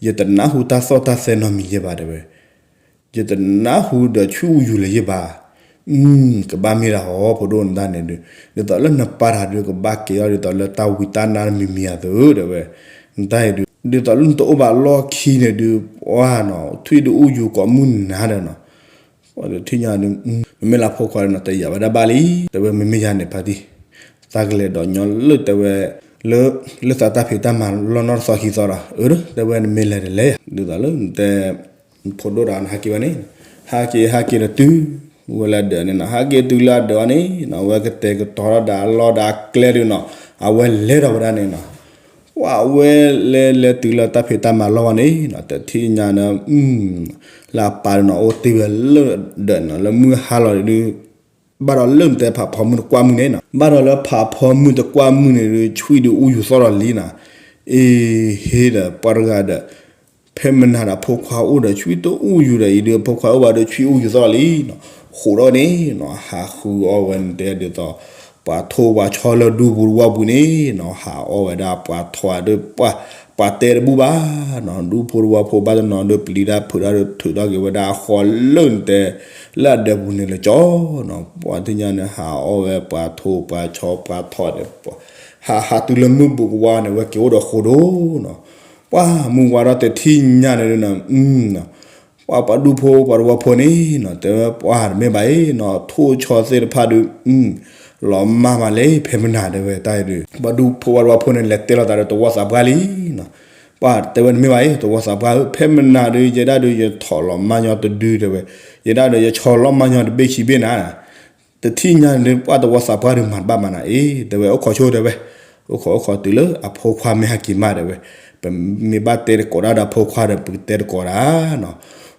ယတနၢ်ဟူတၢ်သီၣ်တၢ်သဲနီတမံၤယဲဘၣ်တဲဝဲ, ယတနၢ်ဟူဒီးဆှံအူယူၤလၢၤယဲဘၣ်, ကဘၣ်မ့ၢ်ဒၣ်ဟီ ဖိဒိၣ်နတၢ်န့ၣ်ဒုး, ဒ်သိးလၢနပာ်တၢ်ဒုးကဘၣ်က့ၤအီၤဒ်သိးလၢတၢ်ဝံတၢ်နါတမံၤမံၤအသိးတဲဝဲ, နတၢ်အံၤဒုး ဒ်သိးလၢနတအိၣ်ဘၣ်လီၢ်ခံန့ၣ်ဒုး, ပှၤနီၤ ထွံၣ်ဒုးအူယူၤကိးမုၢ်နၤဒီးနီၤ, ပှၤတထံၣ်ညါဒုး, မ့မ့ၢ်လၢအဖိခွါဒီးနီၤ တယာ်ဝဲဒၣ်ဘၣ်လံ, တဲဝဲမ့မ့ၢ်ယၤန့ၣ်ဖါတံၢ်, သးကလဲၤဒီးညီလၢတဲဝဲ, လၢ, လၢသးတၢ်ဖံးတၢ်မၤလီၢ်နီတသီခံသီဒီး, အၢ တဲဝဲနမ့ၢ်လဲၤတလဲၣ်, ဒ်သိးလၢနတဲ ဖိဒိၣ်ဒီးနဟးက့ၤဝဲန့ၣ်, ဟးက့ၤဟးက့ၤဒီးတုၤ, ဝဲလၢအဒၢးန့ၣ်နီၤ ဟးက့ၤတုၤလၢအဒၢးအီၤန့ၣ်နီၤ အဝဲကတဲာ်ကတီၤထီၣ်ဒီးအလီၢ်ဒီးအကျဲဒုးနီၤ, အဝဲလဲၤဒီးဝဲဒၣ်န့ၣ်နီၤ, ပှၤအဝဲလဲၤလဲၤတုၤလၢတၢ်ဖံးတၢ်မၤလီၢ်ဝဲန့ၣ်နီၤ တထံၣ်ညါန့ၣ်, လၢအပၢ်ဒီးနီၤ အိၣ်တ့ၢ်ဝဲလၢအဒၢးနီၤ လၢမုၢ်ဟါလီၤဒုး ဘၣ်ဒီးလၢနတဲဖးဖီမုၢ်တကွၢ်မုၢ်န့ၣ်နီၤ ဘၣ်ဒီးလၢဖးဖီမုၢ်တကွၢ်မုၢ်န့ၣ်ဒုး ဆွံဒုးအူယူၤသီၣ်ဒီးလံနီၤ, အ့ဟ့ဒီးပှၤတဂၤဒီး, ဖဲမနၤဒီးအဖိခွါအိၣ်ဒီးဆွံတအူယူၤဒီးအံၤဒုး အဖိခွါအိၣ်ဘၣ်ဒီးဆွံအူယူၤသီၣ်လံနီၤ, ဃိးဒီးန့ၣ်နီၤ ဟးဃုအီၣ်ဝဲနတဲဒ်သိး, ပှၤထိၣ်ပှၤဆီလၢဒူဖိတဝီပူၤန့ၣ်နီၤ ဟးအီၣ်ဝဲဒၣ်ပှၤထိၣ်ဒီး, ပှၤတဲတဘူၣ်ဘၣ်နီၤ ဒူဖိတဝီဖိဘၣ်တနီၤဒီးပျံၤတၢ်ဖုးတၢ်ဒီးထုးထီၣ်က့ၤဝဲဒၣ်အဃီလၢနတဲ, လၢအဒၢးပူၤန့ၣ်လၢကၠီနီၤ ပှၤတထံၣ်ညါန့ၣ် ဟးအီၣ်ဝဲပှၤထိၣ်ပှၤဆီပှၤထိၣ်ဒီး, ဟးဟးတုၤလၢမုၢ်ဘူးကဝါန့ၣ် ဝဲက့ၤအိၣ်ဒီးဃိဒိၣ်နီၤ, ပှၤမုၢ်ဝါဒီးတထံၣ်ညါန့ၣ်ဒုးနီၤ ပှၤပှၤဒူဖိပှၤတဝီဖိန့ၣ်နီၤ တဲဝဲပှၤတမ့ၢ်ဘၣ်အံၤနီၤ ထိၣ်ဆီသ့ၣ်တဖၣ်ဒုး, လီၤမၢ်မးလၢဖဲမနၤတဲဝဲတၢ်အံၤဒုး ပှၤဒူဖိပှၤတဝီဖိန့ၣ် လဲၤတဲလိာ်သးဒီးတဝီသးပှၢ်လံနီၤ, ပှၤတဲဝဲတမ့ၢ်ဘၣ်အံၤ တဝီသးပှၢ်ဧၢ ဖဲမနၤဒုး ယဲဒၣ်ဒုးယဆီၣ်လီၤမၢ်ညီတဒုတဲဝဲ, ယဲဒၣ်ဒီးယဆီၣ်လီၤမၢ်ညီတဘ့ၣ်ခံဘ့ၣ်နၤ တထံၣ်ညါန့ၣ် ပှၤတဝီသးပှၢ်ဒုးမၤတဘၣ်မးနၤအံၤ တဲဝဲ အိၣ်ခိးဆိတဲဝဲ, အိၣ်ခိးအိၣ်ခိးတုၤလၢအဖိခွါမ့ၢ်ဟဲက့ၤမးတဲဝဲ, ပမ့ၢ်ဘၣ်တဲတကိးဒၣ်ဒီးအဖိခွါဒီး ပကတဲတကိးဒၣ်နီၤ,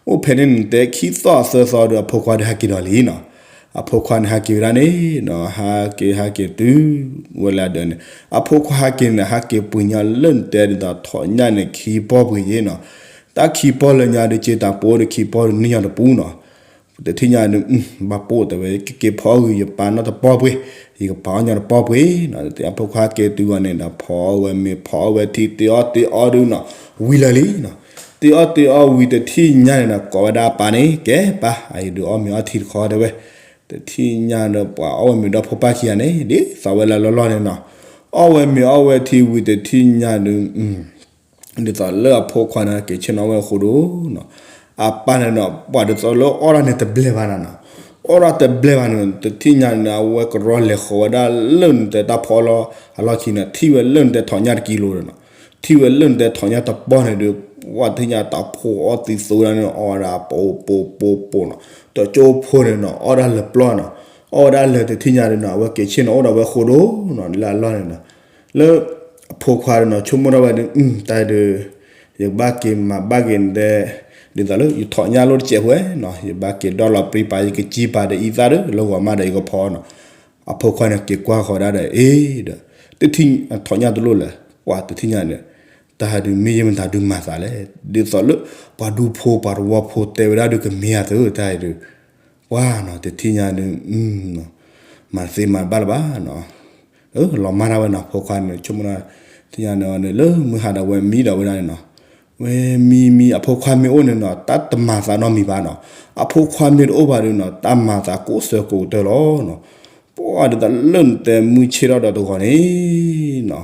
အိၣ်ဖဲန့ၣ်နတဲခံသီသၢသီဒီး အဖိခွါဒီးဟဲက့ၤဒီးလံနီၤ, အဖိခွါန့ၣ်ဟဲက့ၤဝဲဒၣ်န့ၣ်နီၤ ဟဲက့ၤဟဲက့ၤတုၤ, ဝဲလၢအဒၢးန့ၣ်, အဖိခွါဟဲက့ၤန့ၣ် ဟဲက့ၤပှ့ၤညီလၢနတဲဒ်သိး ထိၣ်ညၣ်န့ၣ်ခံပီၢ်ပှ့ၤယ့နီၤ, တၢ်ခံပီၢ်လၢညါဒုး က့ၤတၢ်ပိဒီးခံပီၢ်ဒုးန့ၢ်ညီတပူၤနီၤ တထံၣ်ညါဒုး, ဘၣ်ပိၢ်တဲဝဲ ကက့ၤဖီအီၣ်ဂ့ၤ ယပာ်နီၢ်တပီၢ်ပှ့ၤ, ယကပာ်အီၣ်ညီတပီၢ်ပှ့ၤနီၤ, အဖိခွါက့ၤတုၤအီၤန့ၣ်ဒီး ဖီအီၣ်ဝဲမ့ၤ ဖီအီၣ်ဝဲထံ တ့အီၣ်တ့အီဒုးနီၤ, ဝံၤလၢာ်လံနီၤ, တ့အီၣ်တ့အီဝံၤတထံၣ်ညါန့ၣ်ဒီး ကိးဝဲဒၣ်အပၢ်န့ၣ် ကဲပၢ် အအံၤဒုးအီၣ်မ့ၤအီထံတခီတဲဝဲ, တထံၣ်ညါဒီး ပှၤအီၣ်ဝဲမ့ၤဒီးဖိပၢ်ခံဂၤန့ၣ် ဒ်သိးဝဲလၢလီၢ်လီၢ်န့ၣ်နီၤ, အီၣ်ဝဲမ့ၤအီဝဲထံဝံၤတထံၣ်ညါဒုး ဒ်သိးလၢအဖိခွါန့ၣ်က့ၤဆ့ၣ်နီၤဝဲအဃိဒိၣ်နီၤ, အပၢ်န့ၣ်ဒီး ပှၤဒ်သိးလၢအီၣ်ဒၣ်န့ၣ်တဘျဲၣ်ဘၣ်နၤနီၤ, အီၣ်ဒၣ်တဘျဲၣ်ဘၣ်န့ၣ် တထံၣ်ညါန့ၣ် အဝဲကရီလဲၤဃီၤဝဲဒၣ်လၢနတဲတၢ်ဖီအလီၢ်ခံန့ၣ် ထံၣ်ဝဲလၢနတဲထိၣ်ညၣ်တကံလိၤဒီးနီၤ, ထံၣ်ဝဲလၢနတဲထိၣ်ညၣ်တပီၢ်န့ၣ်ဒီး ပှၤတထံၣ်ညါတၢ်ဖိအီၣ်သံသိဒၣ်န့ၣ် အီၣ်ဝဲဒၣ်ပိပိပိပိနီၤ, တကၠိဖိန့ၣ်နီၤ အီၣ်ဒၣ်လၢပျီနီၤ, အီၣ်ဝဲဒၣ်လၢတထံၣ်ညါဒီးနီၤ အဝဲက့ၤဆ့ၣ်နီၤအိၣ်ဒီးဝဲဃိဒိၣ်နီၤ လၢအလီၢ်န့ၣ်နီၤ လၢအဖိခွါဒီးနီၤ ဆိကမိၣ်ထီၣ်ဝဲဒီး တၢ်အံၤဒီး ယကဘၣ်က့ၤမၤဘၣ်က့ၤနတဲ ဒ်သိးလၢယထိၣ်ညၣ်လိၣ်တစဲးဖိနီၤ ယဘၣ်က့ၤဒီလီၤပြံပာ် ယကစံပာ်ဒီးအံသၣ်ဒီး လၢဂီၤမးဒီးယကဖီနီၤ, အဖိခွါန့ၣ်က့ၤကွၢ်ဃီၤဒၣ်ဒီး အ့ဒီး တထံၣ်ထိၣ်ညၣ်တလိၣ်လဲၣ် ပှၤတထံၣ်ညါန့ၣ်, တၢ်ဒုးမ့ၢ်ယဲမတၤဒုးမၤသးလဲၣ် ဒ်သိးလၢ ပှၤဒူဖိပှၤတဝီဖိတဲဝဲဒၣ်ဒုးကမ့ၢ်အသိး တၢ်အံၤဒုး ပှၤနီၤ တထံၣ်ညါဒုး မၤတသ့မၤတဘၣ်လၢၤဘၣ်နီၤ, လီၤမၢ်ဒၣ်ဝဲနီၤ ဖိခွါန့ၣ် ဆိကမိၣ်ဒၣ် တထံၣ်ညါန့ၣ် လၢမုၢ်ဟါဒီးဝဲမံဒီးဝဲဒၣ်န့ၣ်နီၤ, ဝဲမံမံ အဖိခွါမ့ၢ်အိၣ်န့ၣ်နီၤ တၢ်တမၤသးနီတမံၤဘၣ်နီၤ, အဖိခွါမ့ၢ်တအိၣ်ဘၣ်ဒုးနီၤ တၢ်မၤသးကိးဆၢကိးကတၢၢ်လီၤနီၤ, ပှၤဒ်သိးလၢနတဲမုၢ်ဆ့ၣ်ထီၣ်ဒီးတဂီၤန့ၣ်နီၤ,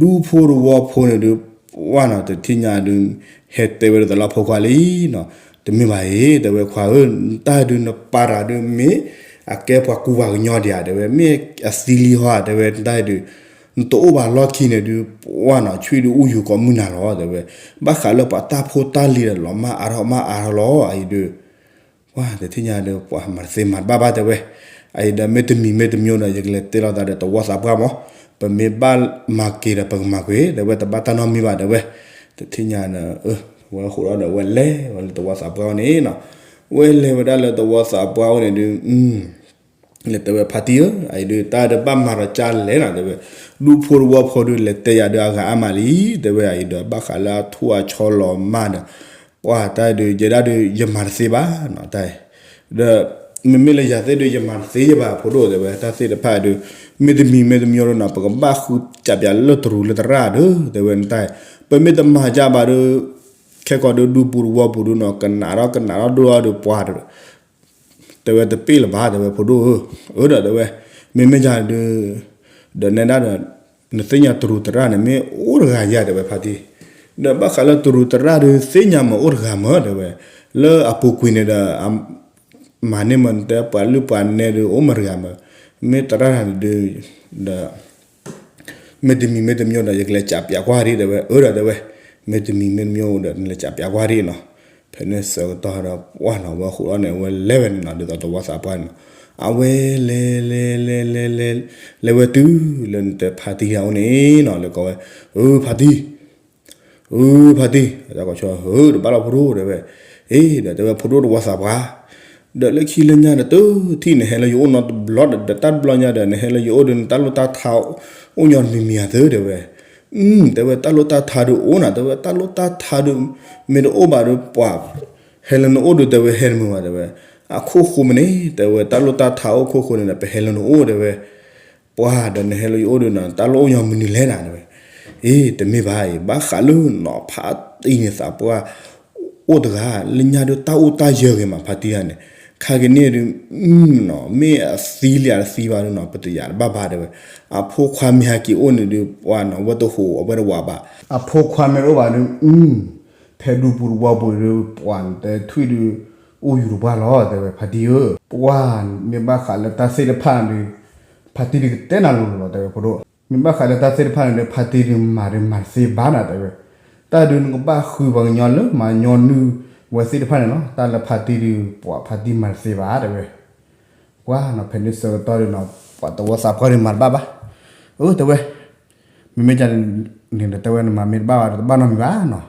ဒူဖိတဝီဖိန့ၣ်ဒုး ပှၤနီၤ တထံၣ်ညါဒုး ဟဲတဲဝဲဒ်သိးလၢအဖိခွါလံနီၤ, တမ့ၢ်ဘၣ်အံၤ တဲဝဲခွါဧၢ, တၢ်ဒုးနပာ်တၢ်ဒုးမ့ၢ်အကဲပှၤကူပှၤကညီဒံးဧါ တဲဝဲ, မ့ၢ်အသံလံဟီဧါ တဲဝဲ, တၢ်ဒုး နတအိၣ်ဘၣ်လီၢ်ခံန့ၣ်ဒုး ပှၤနီၤ ဆွံဒုးအူယူၤကိးမုၢ်နၤလီၤ တဲဝဲ, ဘၣ်ဃးလၢပှၤတၢ်ဖိတၢ်လံၤဒီး လီၤမၢ်အါထီၣ်မၢ်အါထီၣ်လီၤ အအံၤဒုး ပှၤတထံၣ်ညါဒီး ပှၤမၤတသ့မၤတဘၣ်ဘၣ် တဲဝဲ, အအံၤဒီးမ့ၢ်တမံၤမ့ၢ်တမံၤဒီး ယကလဲၤတဲလိာ်သးဒီးတဝီသးပှၢ်မး, ပမ့ၢ်ဘၣ်မၤက့ၤဒီးပကမၤကွံာ် တဲဝဲ တဘၣ်တၢ်နီတမံၤဘၣ် တဲဝဲ, တထံၣ်ညါဒီး ဝဲဃိးဒီး ဝဲလဲၤဝဲလၢတဝီသးပှၢ်အိၣ်န့ၣ်နီၤ, ဝဲလဲၤဝဲဒၣ်လၢတဝီသးပှၢ်အိၣ်န့ၣ်ဒုး လဲၤတဲဝဲဖါတံၢ်ဧၢ, အအံၤဒုး တၢ်ဒုးဘၣ်မၤဒီးကၢ်လဲၣ်နီၤ တဲဝဲ, ဒူဖိတဝီဖိဒုး လဲၤတဲယၤဒုးအဂၤအါမးလံ တဲဝဲ, အအံၤဒီး ဘၣ်ဃးလၢအထိၣ်အဆီလီၤမၢ်ဒီး ပှၤတၢ်ဒုး ယဲဒၣ်ဒုး ယမၤတသ့ဘၣ်နီၤ တၢ်အံၤ, ဒီး မ့မ့ၢ်လၢယၤသ့ၣ်ဒုး ယမၤတသ့ယဘၣ်ဖိဒိၣ်တဲဝဲ, တၢ်သ့ၣ်တဖၣ်ဒုး မ့တမံၤမ့တမံၤဒုးနီၤ ပကဘၣ်ဃုကးပၠးလၢတရူးလၢတရၣ်ဒုး တဲဝဲနတၢ်, ပမ့ၢ်တမၤကးဘၣ်ဒုး ခဲကီးဒုး ဒူပူၤတဝီပူၤဒုးနီၤ ကနးထီၣ်ကနးထီၣ်ဒိၣ်ထီၣ်ဒုးပှၤ တဲဝဲတပ့ၢ်လၢၤဘၣ် တဲဝဲဖိဒိၣ်ဧၢ, အၢဒီးတဲဝဲ, မ့မ့ၢ်ယၤဒုး ဒီးနဲဒၣ်ဒီး နသ့ၣ်ညါတရူးတရၣ်န့ၣ် မ့ၢ်အိၣ်တဂၤယၤတဲဝဲဖါတံၢ်, ဒီးဘၣ်ဃးလၢတရူးတရၣ်ဒုး သ့ၣ်ညါမ့ၢ်အိၣ်တဂၤမ့ၢ်တဲဝဲ, လၢအပူၤကွံာ်န့ၣ်ဒီး မၤန့ၢ်မ့ၢ်တဲပှၤလုၢ်ပှၤနဲဒုး အိၣ်မ့ၢ်တဂၤမ့ၢ်, မ့ၢ်တရၣ်တၢ်ဒုး ဒီး မ့တမံၤမ့တမံၤဒီး ယကလဲၤကးပၠးကွၢ်ဒံးတဲဝဲ, အၢဒီးတဲဝဲ, မ့တမံၤမ့တမံၤဒီး နလဲၤကးပၠးကွၢ်ဒံးနီၤ, ဖဲန့ၣ်ဆၢကတီၢ်ဒီး ပှၢ်နီၤ ဝဲဃိးဒီးန့ၣ် အဝဲလဲၤဝဲန့ၣ်နီၤ ဒ်သိးတဝီသးပှၢ်န့ၣ်နီၤ, အဝဲလဲၤ လဲၤ လဲၤ လဲၤ လဲၤ လဲၤဝဲတုၤလၢနတဲဖါတံၢ်တၢ်အိၣ်န့ၣ်နီၤ လဲၤကိးဝဲ, အၢဖါတံၢ် အၢဖါတံၢ် တၢ်ကိးဆီ အၢတဘၣ်လီၤဖိဒိၣ်တဲဝဲ, အ့ဒီးတဲဝဲဖိဒိၣ်တဝီသးပှၢ်, ဒီးလၢခံလၢညါဒီး တထံၣ်နဟဲလၢယအိၣ်နီတဘျီဒီး တၢ်တဘျီညါဒီး နဟဲလၢယအိၣ်ဒီး နတၢ်လိၣ်တၢ်ထါ အိၣ်ညီတမံၤမံၤဧါသၢတဲဝဲ, အၢ တဲဝဲတၢ်လိၣ်တၢ်ထါဒုးအိၣ်နၤ တဲဝဲ တၢ်လိၣ်တၢ်ထါဒုး မ့ၢ်တအိၣ်ဘၣ်ဒီး ပှၤဟဲလၢနအိၣ်ဒုး တဲဝဲဟဲတမုာ်ဘၣ်တဲဝဲ, အခိၣ်ဃိမ့ၢ်န့ၣ် တဲဝဲတၢ်လိၣ်တၢ်ထါအိၣ်ခိၣ်ဃိန့ၣ်ဒီး ပဟဲလၢနအိၣ်တဲဝဲ ပှၤဒီးနဟဲလၢယအိၣ်ဒုးနီၤ တၢ်လိၣ်အိၣ်ညီမနုၤလဲၣ်နၤတဲဝဲ, အ့ တမ့ၢ်ဘၣ်အံၤ ဘၣ်ဃးလၢနီၤ ဖါတံၢ်န့ၣ်သးပှၢ် အိၣ်တဂၤ လၢညါဒုးတၢ်အိၣ်တၢ်ယၢၤဂ့ၤမး ဖါတံၢ်တၢ်န့ၣ်, ခါက့ၤန့ၣ်ဒုး နီၤ မ့ၢ်အသံလံအတသံဘၣ်ဒုးနီၤ ပတယာ်တဘၣ်ဘၣ်တဲဝဲ, အဖိခွါမ့ၢ်ဟဲက့ၤအိၣ်န့ၣ်ဒုး ပှၤနီၤ အဝဲတဟူးအဝဲတဝးဘၣ်, အဖိခွါမ့ၢ်တအိၣ်ဘၣ်ဒုး ဖဲဒူပူၤတဝီပူၤဒုး ပှၤနတဲထွံၣ်ဒုး အိၣ်ယူၤတပှၢ်လီၤ တဲဝဲဖါတံၢ်ဧၢ, ပှၤမ့ၢ်ဘၣ်ဃးလၢတၢ်သ့ၣ်တဖၣ်န့ၣ်ဒုး ဖါတံၢ်ဒုးကတဲနၤလိၤလိၤလီၤ တဲဝဲဖိဒိၣ်, မ့ၢ်ဘၣ်ဃးလၢတၢ်သ့ၣ်တဖၣ်န့ၣ်ဒုး ဖါတံၢ်ဒုးမၤဒုးမၤတသ့ဘၣ်နၤ တဲဝဲ, တၢ်ဒုးနကဘၣ်ဃုပှၤကညီလၢမၤညီနုၢ်ဝဲသ့ၣ်တဖၣ်န့ၣ်လီၤ, တၢ်လၢဖါတံၢ်ဒုး ပှၤဖါတံၢ်မၤတသ့ဘၣ် တဲဝဲ, ပှၤနီၤ ဖဲန့ၣ်ဆၢကတီၢ်ဒုးနီၤ ပှၤတဝီသးပှၢ်ဒုးမၤတဘၣ်ဘၣ်, အၢ တဲဝဲ မ့မ့ၢ်ကန့ၣ်ဒီး တဲဝဲနမၤမ့ၢ်တဘၣ်ဘၣ်ဒီး တဘၣ်နီတမံၤဘၣ်နီၤ,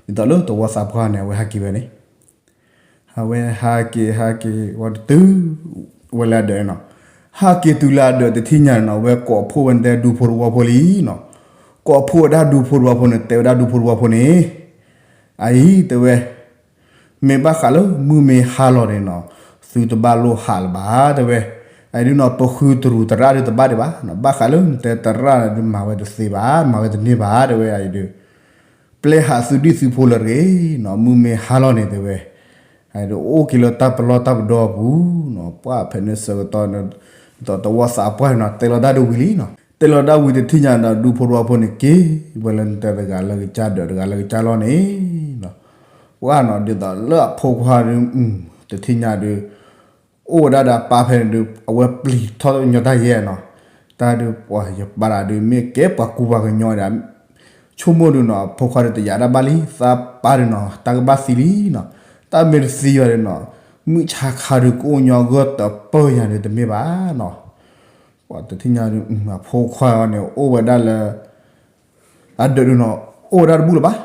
ဒ်သိးလၢတဝီသးပှၢ်န့ၣ် အဝဲဟးက့ၤဝဲန့ၣ်, အဝဲဟးက့ၤ ဟးက့ၤ ဝံၤတတုၤ ဝဲလၢအဒၢးနီၤ, ဟးက့ၤတုၤလၢအဒၢးတထံၣ်ညါန့ၣ်နီၤ အဝဲကိးဖှိၣ်ဝဲနတဲဒူဖိတဝီဖိလံနီၤ, ကိးဖှိၣ်ဝဲဒၣ်ဒူဖိတဝီဖိန့ၣ် တဲဝဲဒၣ်ဒူဖိတဝီဖိန့ၣ်, အအံၤ တဲဝဲ မ့ၢ်ဘၣ်ဃးလၢမုၢ်မ့ၢ်ဟါလီၤန့ၣ်နီၤ, သုတဘၣ်လိၣ်ဟးလၢၤဘၣ် တဲဝဲ, အအံၤဒုးနီၤ ပဃုတရူးတရၣ်ဒုးတဘၣ်ဒံးဘၣ်, ဘၣ်ဃးလၢနတဲတရၣ်ဒုးမၤဝဲတသ့ဘၣ် မၤဝဲတန့ၢ်ဘၣ် တဲဝဲ အအံၤဒုး ပျဲဟးသုဒံၣ်သုဖိလၢၤတဂ့ၤနီၤ, မုၢ်မ့ၢ်ဟါလီၤန့ၣ် တဲဝဲ အအံၤဒုးအိၣ်က့ၤလၢတၢ်ပလီၢ်တၢ်ပဒီအပူၤနီၤ, ပှၤဖဲန့ၣ်ဆၢကတီၢ် ဒ်သိးတဝီသးပှၢ်န့ၣ်နီၤ တဲလီၤတၢ်ဒုးဝံၤလံနီၤ, တဲလီၤတၢ်ဝံၤတထံၣ်ညါဒီး ဒူဖိတဝီဖိန့ၣ်က့ၤ ဝဲလၢနတဲတဂၤလၢကစၢ်ဒၢးတဂၤလၢကစၢ်လီၢ်န့ၣ်နီၤ, ပှၤနီၤ ဒ်သိးလၢအဖိခွါဒုး တထံၣ်ညါဒုး အိၣ်ဝဲဒၣ်ဒီးအပၢ်ဖဲန့ၣ်ဒုး အဝဲပျံၤထီၣ်ညီတၢ်ယဲၢ်နီၤ, တၢ်ဒုးပှၤယပၢ်တၢ်ဒုး မ့ၢ်ကဲပှၤကူပှၤကညီဒၣ် ဆိကမိၣ်ဒုးနီၤ အဖိခွါဒုးတယာ်တၢ်ဘၣ်လံ သးပၢ်ဒုးနီၤ တၢ်ကဘၣ်သံလံနီၤ, တၢ်မ့ၢ်တသံဘၣ်ဒုးနီၤ မုၢ်ဆါခါဒုးကအိၣ်ညီဂၢၢ်တပၢၢ်ယၤဒုးတမ့ၢ်ဘၣ်နီၤ, ပှၤတထံၣ်ညါဒုး အဖိခွါန့ၣ် အိၣ်ဝဲဒၣ်လၢ အဒၢးဒုးနီၤ အိၣ်ဝဲဒၣ်တဘူၣ်လၢၤဘၣ်,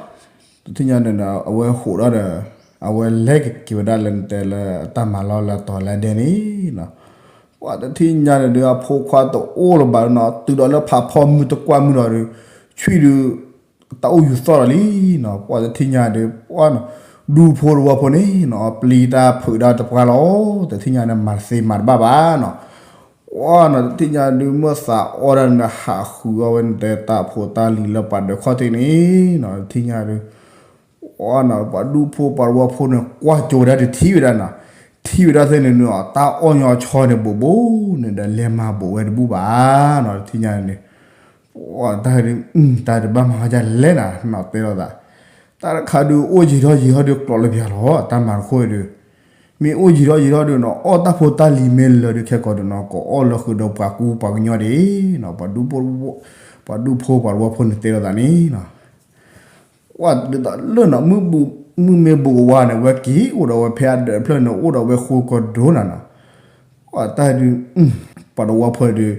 တထံၣ်ညါန့ၣ်ဒီး အဝဲဟိးထီၣ်ဒီး အဝဲလဲၤက့ၤဝဲဒၣ်လၢနတဲလၢတၢ်မၤလီၢ်လၢအတီၤလၢအဒဲန့ၣ်နီၤ, ပှၤတထံၣ်ညါန့ၣ်ဒုး အဖိခွါတအိၣ်လၢၤဘၣ်နီၤ တုၤဒီးလၢဖးဖီမုၢ်တကွၢ်မုၢ်ဒီးဒုး ဆွံဒုး တၢ်အိၣ်ယူၤသီၣ်ဒီးလံနီၤ, ပှၤတထံၣ်ညါဒုး ပှၤနီၤ ဒူဖိတဝီဖိန့ၣ်နီၤ ပျံၤတၢ်ဖုးတၢ်တပှၢ်လီၤ, တထံၣ်ညါန့ၣ် မၤတသ့မၤတဘၣ်ဘၣ်နီၤ ပှၤနီၤ တထံၣ်ညါဒုး မ့ၢ်သးအီၣ်ဒၣ်န့ၣ် ဟးဃုအီၣ်ဝဲန့ၣ် တဲတၢ်ဖိတၢ်လံၤလၢပှၤဒၢးခီၣ်ထံးန့ၣ်နီၤ, တထံၣ်ညါဒုး ပှၤနီၤ ပှၤဒူဖိပှၤတဝီဖိန့ၣ် ကွၢ်ကၠိဝဲဒၣ်ဒုးထံၣ်ဝဲဒၣ်နီၤ, ထံၣ်ဝဲဒၣ်သ့ၣ်န့ၣ်နီၤ တၢ်အီၣ်ညီဆီန့ၣ် ဘူးဘူးန့ၣ်ဒီး လဲၤမၤဘူးဝဲတဘူၣ်ဘၣ်နီၤ, တထံၣ်ညါန့ၣ် ပှၤတၢ်ဒုး တၢ်တဘၣ်မၤဝဲဒ်လဲၣ်နၤ နီၤတဲလိာ်သး, တၢ်တခါဒုး အိၣ်ယံာ်ထီၣ်ယံာ်ထီၣ်ဒုး ကျိးလၢပျၢၤလီၤ တၢ်မၤတခီဒုး မ့ၢ်အိၣ်ယံာ်ထီၣ်ယံာ်ထီၣ်ဒုးနီၤ အီၣ်တၢ်ဖိတၢ်လံၤမ့ၢ်လၢာ်ဒုး ခဲကိာ်ဒုးနီၤ ကအီၣ်လၢဃုာ်ဒီးပှၤကူပှၤကညီဒၣ်နီၤ, ပှၤဒူဖိပှၤတဝီဖိန့ၣ်တဲလိာ်သးန့ၣ်နီၤ, ပှၤဒ်သိးလၢနီၤ မုၢ်မ့ၢ်ဘူးကဝါန့ၣ် ဝဲက့ၤအိၣ်ဒီးဝဲဖဲအဒၢးတဖျၢၣ်န့ၣ် အိၣ်ဒီးဝဲဖဲအဒၢးတဖျၢၣ်န့ၣ် အိၣ်ဒီးဝဲဃိကဒိနၤနီၤ ပှၤတၢ်ဒုး ပှၤတဝီဖိဒုး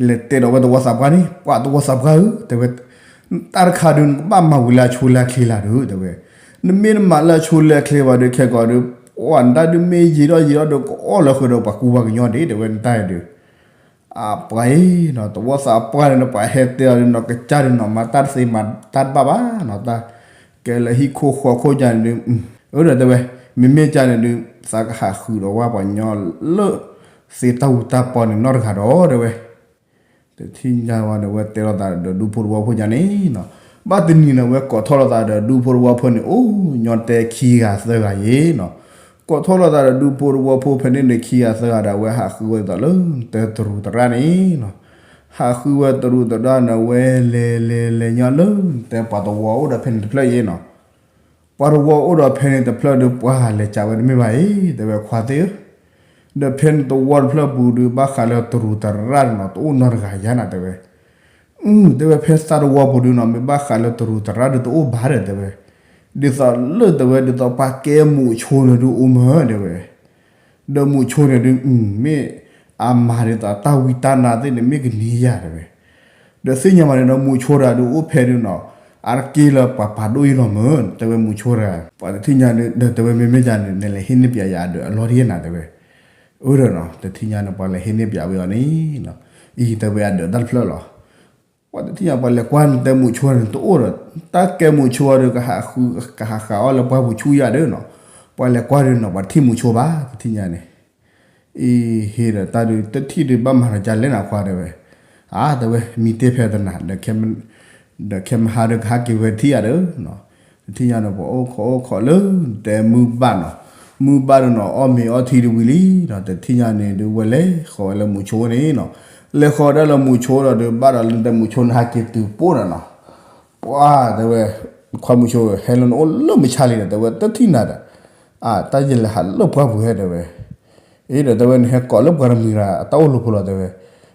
လဲၤတဲဒီးဝဲတဝီသးပှၢ်န့ၣ် ပှၤတဝီသးပှၢ်ဧၢ တဲဝဲ တၢ်တခါဒုး နကဘၣ်မၤဝံၤလၢအဆိလၢအချ့လၢဒုး တဲဝဲ, နမ့ၢ်တမၤလၢအဆိလၢအချ့ဘၣ်ဒုး ခဲကိာ်ဒုး ပှၤနတၢ်ဒုးမ့ၢ်ယံာ်ထီၣ်ယံာ်ထီၣ်ဒုး ကအီၣ်လၢဃုာ်ဒီးပှၤကူပှၤကညီဒၣ် တဲဝဲ နတၢ်ဒုး အပှၤအံၤနီၤ တဝီသးပှၢ်န့ၣ် ပှၤဟဲတဲအီၤဒုးနီၤ ကစၢ်ဒုးနီၤ မၤတၢ်တသ့မၤတၢ်တဘၣ်ဘၣ်နီၤ တၢ်ကဲလၢဟံၣ်ခိၣ်ဃီခိၣ်ယါန့ၣ်ဒုး အၢဒီးတဲဝဲ မ့မ့ၢ်ကန့ၣ်ဒုး သးကဟးဃုာ်ဒီးဝဲပှၤကညီလၢ သ့တၢ်အူတၢ်ပီန့ၣ်နီတဂၤဒီး တဲဝဲ တထံၣ်ညါဝဲန့ၣ် ဝဲတဲလိာ်သးဒီးဒူဖိတဝီဖိညါန့ၣ်နီၤ. ဘၣ်တနံၤန့ၣ် ဝဲကိးထီၣ်လိာ်သးဒီးဒူဖိတဝီဖိန့ၣ် အိၣ်ညီတဲခံဂၤသၢဂၤယ့ၣ်နီၤ. ကိးထီၣ်လိာ်သးဒီးဒူဖိတဝီဖိဖဲန့ၣ်န့ၣ် ခံဂၤသၢဂၤဒီး အဝဲဟးဃုဝဲဒ်သိးလၢတဲတရူးသရၣ်န့ၣ်နီၤ. ဟးဃုဝဲတရူးသရၣ်န့ၣ် ဝဲလဲၤလဲၤလဲၤညီလၢတဲပှၤတဝီအိၣ်ဒီးဖဲန့ၣ်တဖျၢၣ်ယ့ၣ်နီၤ. ပှၤတဝီအိၣ်ဒီးဖဲန့ၣ်တဖျၢၣ်ဒီး ပှၤလဲၤကးဝဲတမ့ၢ်ဘၣ်အံၤ တဲဝဲခွါသ့ၣ်ဧၢ, ဒီးဖဲန့ၣ်တဝီတဖျၢၣ်ပူၤဒီး ဘၣ်ဃးလၢတရူးသရၣ်န့ၣ်နီၤ တအိၣ်နီတဂၤယၤနၤ တဲဝဲ. အု တဲဝဲဖဲသးတဝီပူၤဒုးနီၤ မ့ၢ်ဘၣ်ဃးလၢတရူးသရၣ်ဒုးတအိၣ်ဘၣ်ဒီး တဲဝဲ. ဒ်သိးလၢတဲဝဲ ဒ်သိးပှၤကဲမူးဆိန့ၣ်ဒုးအိၣ်မး တဲဝဲ. ဒီးမူးဆိန့ၣ်ဒုး အု မ့ၢ်အမၤဒ်သိးတၢ်ဝံတၢ်နါသ့ၣ်န့ၣ် မ့ၢ်ကနံၤယၤ တဲဝဲ. ဒီးသ့ၣ်ညါမးန့ၣ်ဒီး မူးဆိတဂၤဒုးအိၣ်ဖဲဒုးနီၤ အါတက့ၢ်လၢပှၤပာ်ဒိၣ်အံၤလီၤမး တဲဝဲမူးဆိတဂၤ. ပှၤတထံၣ်ညါဒုး ဒီးတဲဝဲမ့မ့ၢ်ယၤန့ၣ် နလဲၤဟ့ၣ်န့ၢ်ပၠးယၤအဒၢးအလီၢ်ဒ်နၤ တဲဝဲ. အၢဒီးနီၤ တထံၣ်ညါန့ၣ် ပှၤလဲၤဟ့ၣ်န့ၢ်ပၠးဝဲအီၤန့ၣ်နီၤ အံၤတဲဝဲအဒၢးတၢ်တဖျၢၣ်လီၤ. ပှၤတထံၣ်ညါ ပှၤလဲၤကွၢ်န့ၣ်တဲမူးဆိန့ၣ်တအိၣ်ဒီး တၢ်ကဲမူးဆိအီၤဒီး ကဟးဃု ကဟးဃုအီၤလၢပှၢ်ပူၤဆူယၤဒီးနီၤ ပှၤလဲၤကွၢ်ဒုးနီၤ ပှၤတထံၣ်မူးဆိဘၣ် တထံၣ်ညါန့ၣ် အံၤဟ့ၣ်ဒီးတၢ်ဒုး တထံၣ်ဒုးဘၣ်မၤဒီးကလဲၣ်နၤခွါ တဲဝဲ. အါ တဲဝဲ မံတ့ၢ်ဖဲတနၤ ဒီးခဲမဟါဒီးကဟဲက့ၤဝဲတထံၣ်ယၤဒီး တထံၣ်ညါန့ၣ် ပှၤအိၣ်ခိးအိၣ်ခိးလၢ တဲမုၢ်ဘၣ်နီၤ မုၢ်ဘၣ်ဒုးနီၤ အီၣ်မ့ၤအီထံဒုးဝံၤလံနီၤ တထံၣ်ညါန့ၣ်ဒုး ဝဲလဲၤဃီၤဝဲလၢမူးဆိန့ၣ်နီၤ လဲၤဃီၤဒၣ်လၢမူးဆိဒီးဒုး ဘၣ်ဒီးလၢတဲမူးဆိန့ၣ် ဟးက့ၤတုၤပိၢ်ဒီးနီၤ ပှၤတဲဝဲ ခွါမူးဆိ ဟဲလၢနအိၣ်လၢမုၢ်ဆါလံဒီး တဲဝဲတထံၣ်နၤဒီး အါ တၢ်ယလဲၤဟးလၢပှၢ်ပူၤဟဲ တဲဝဲ. အံၤဒီးတဲဝဲ နဟဲကိးလၢပှၤတမှံၤရၤ အတၢ်အိၣ်လိာ်ဖိလီၤ တဲဝဲ.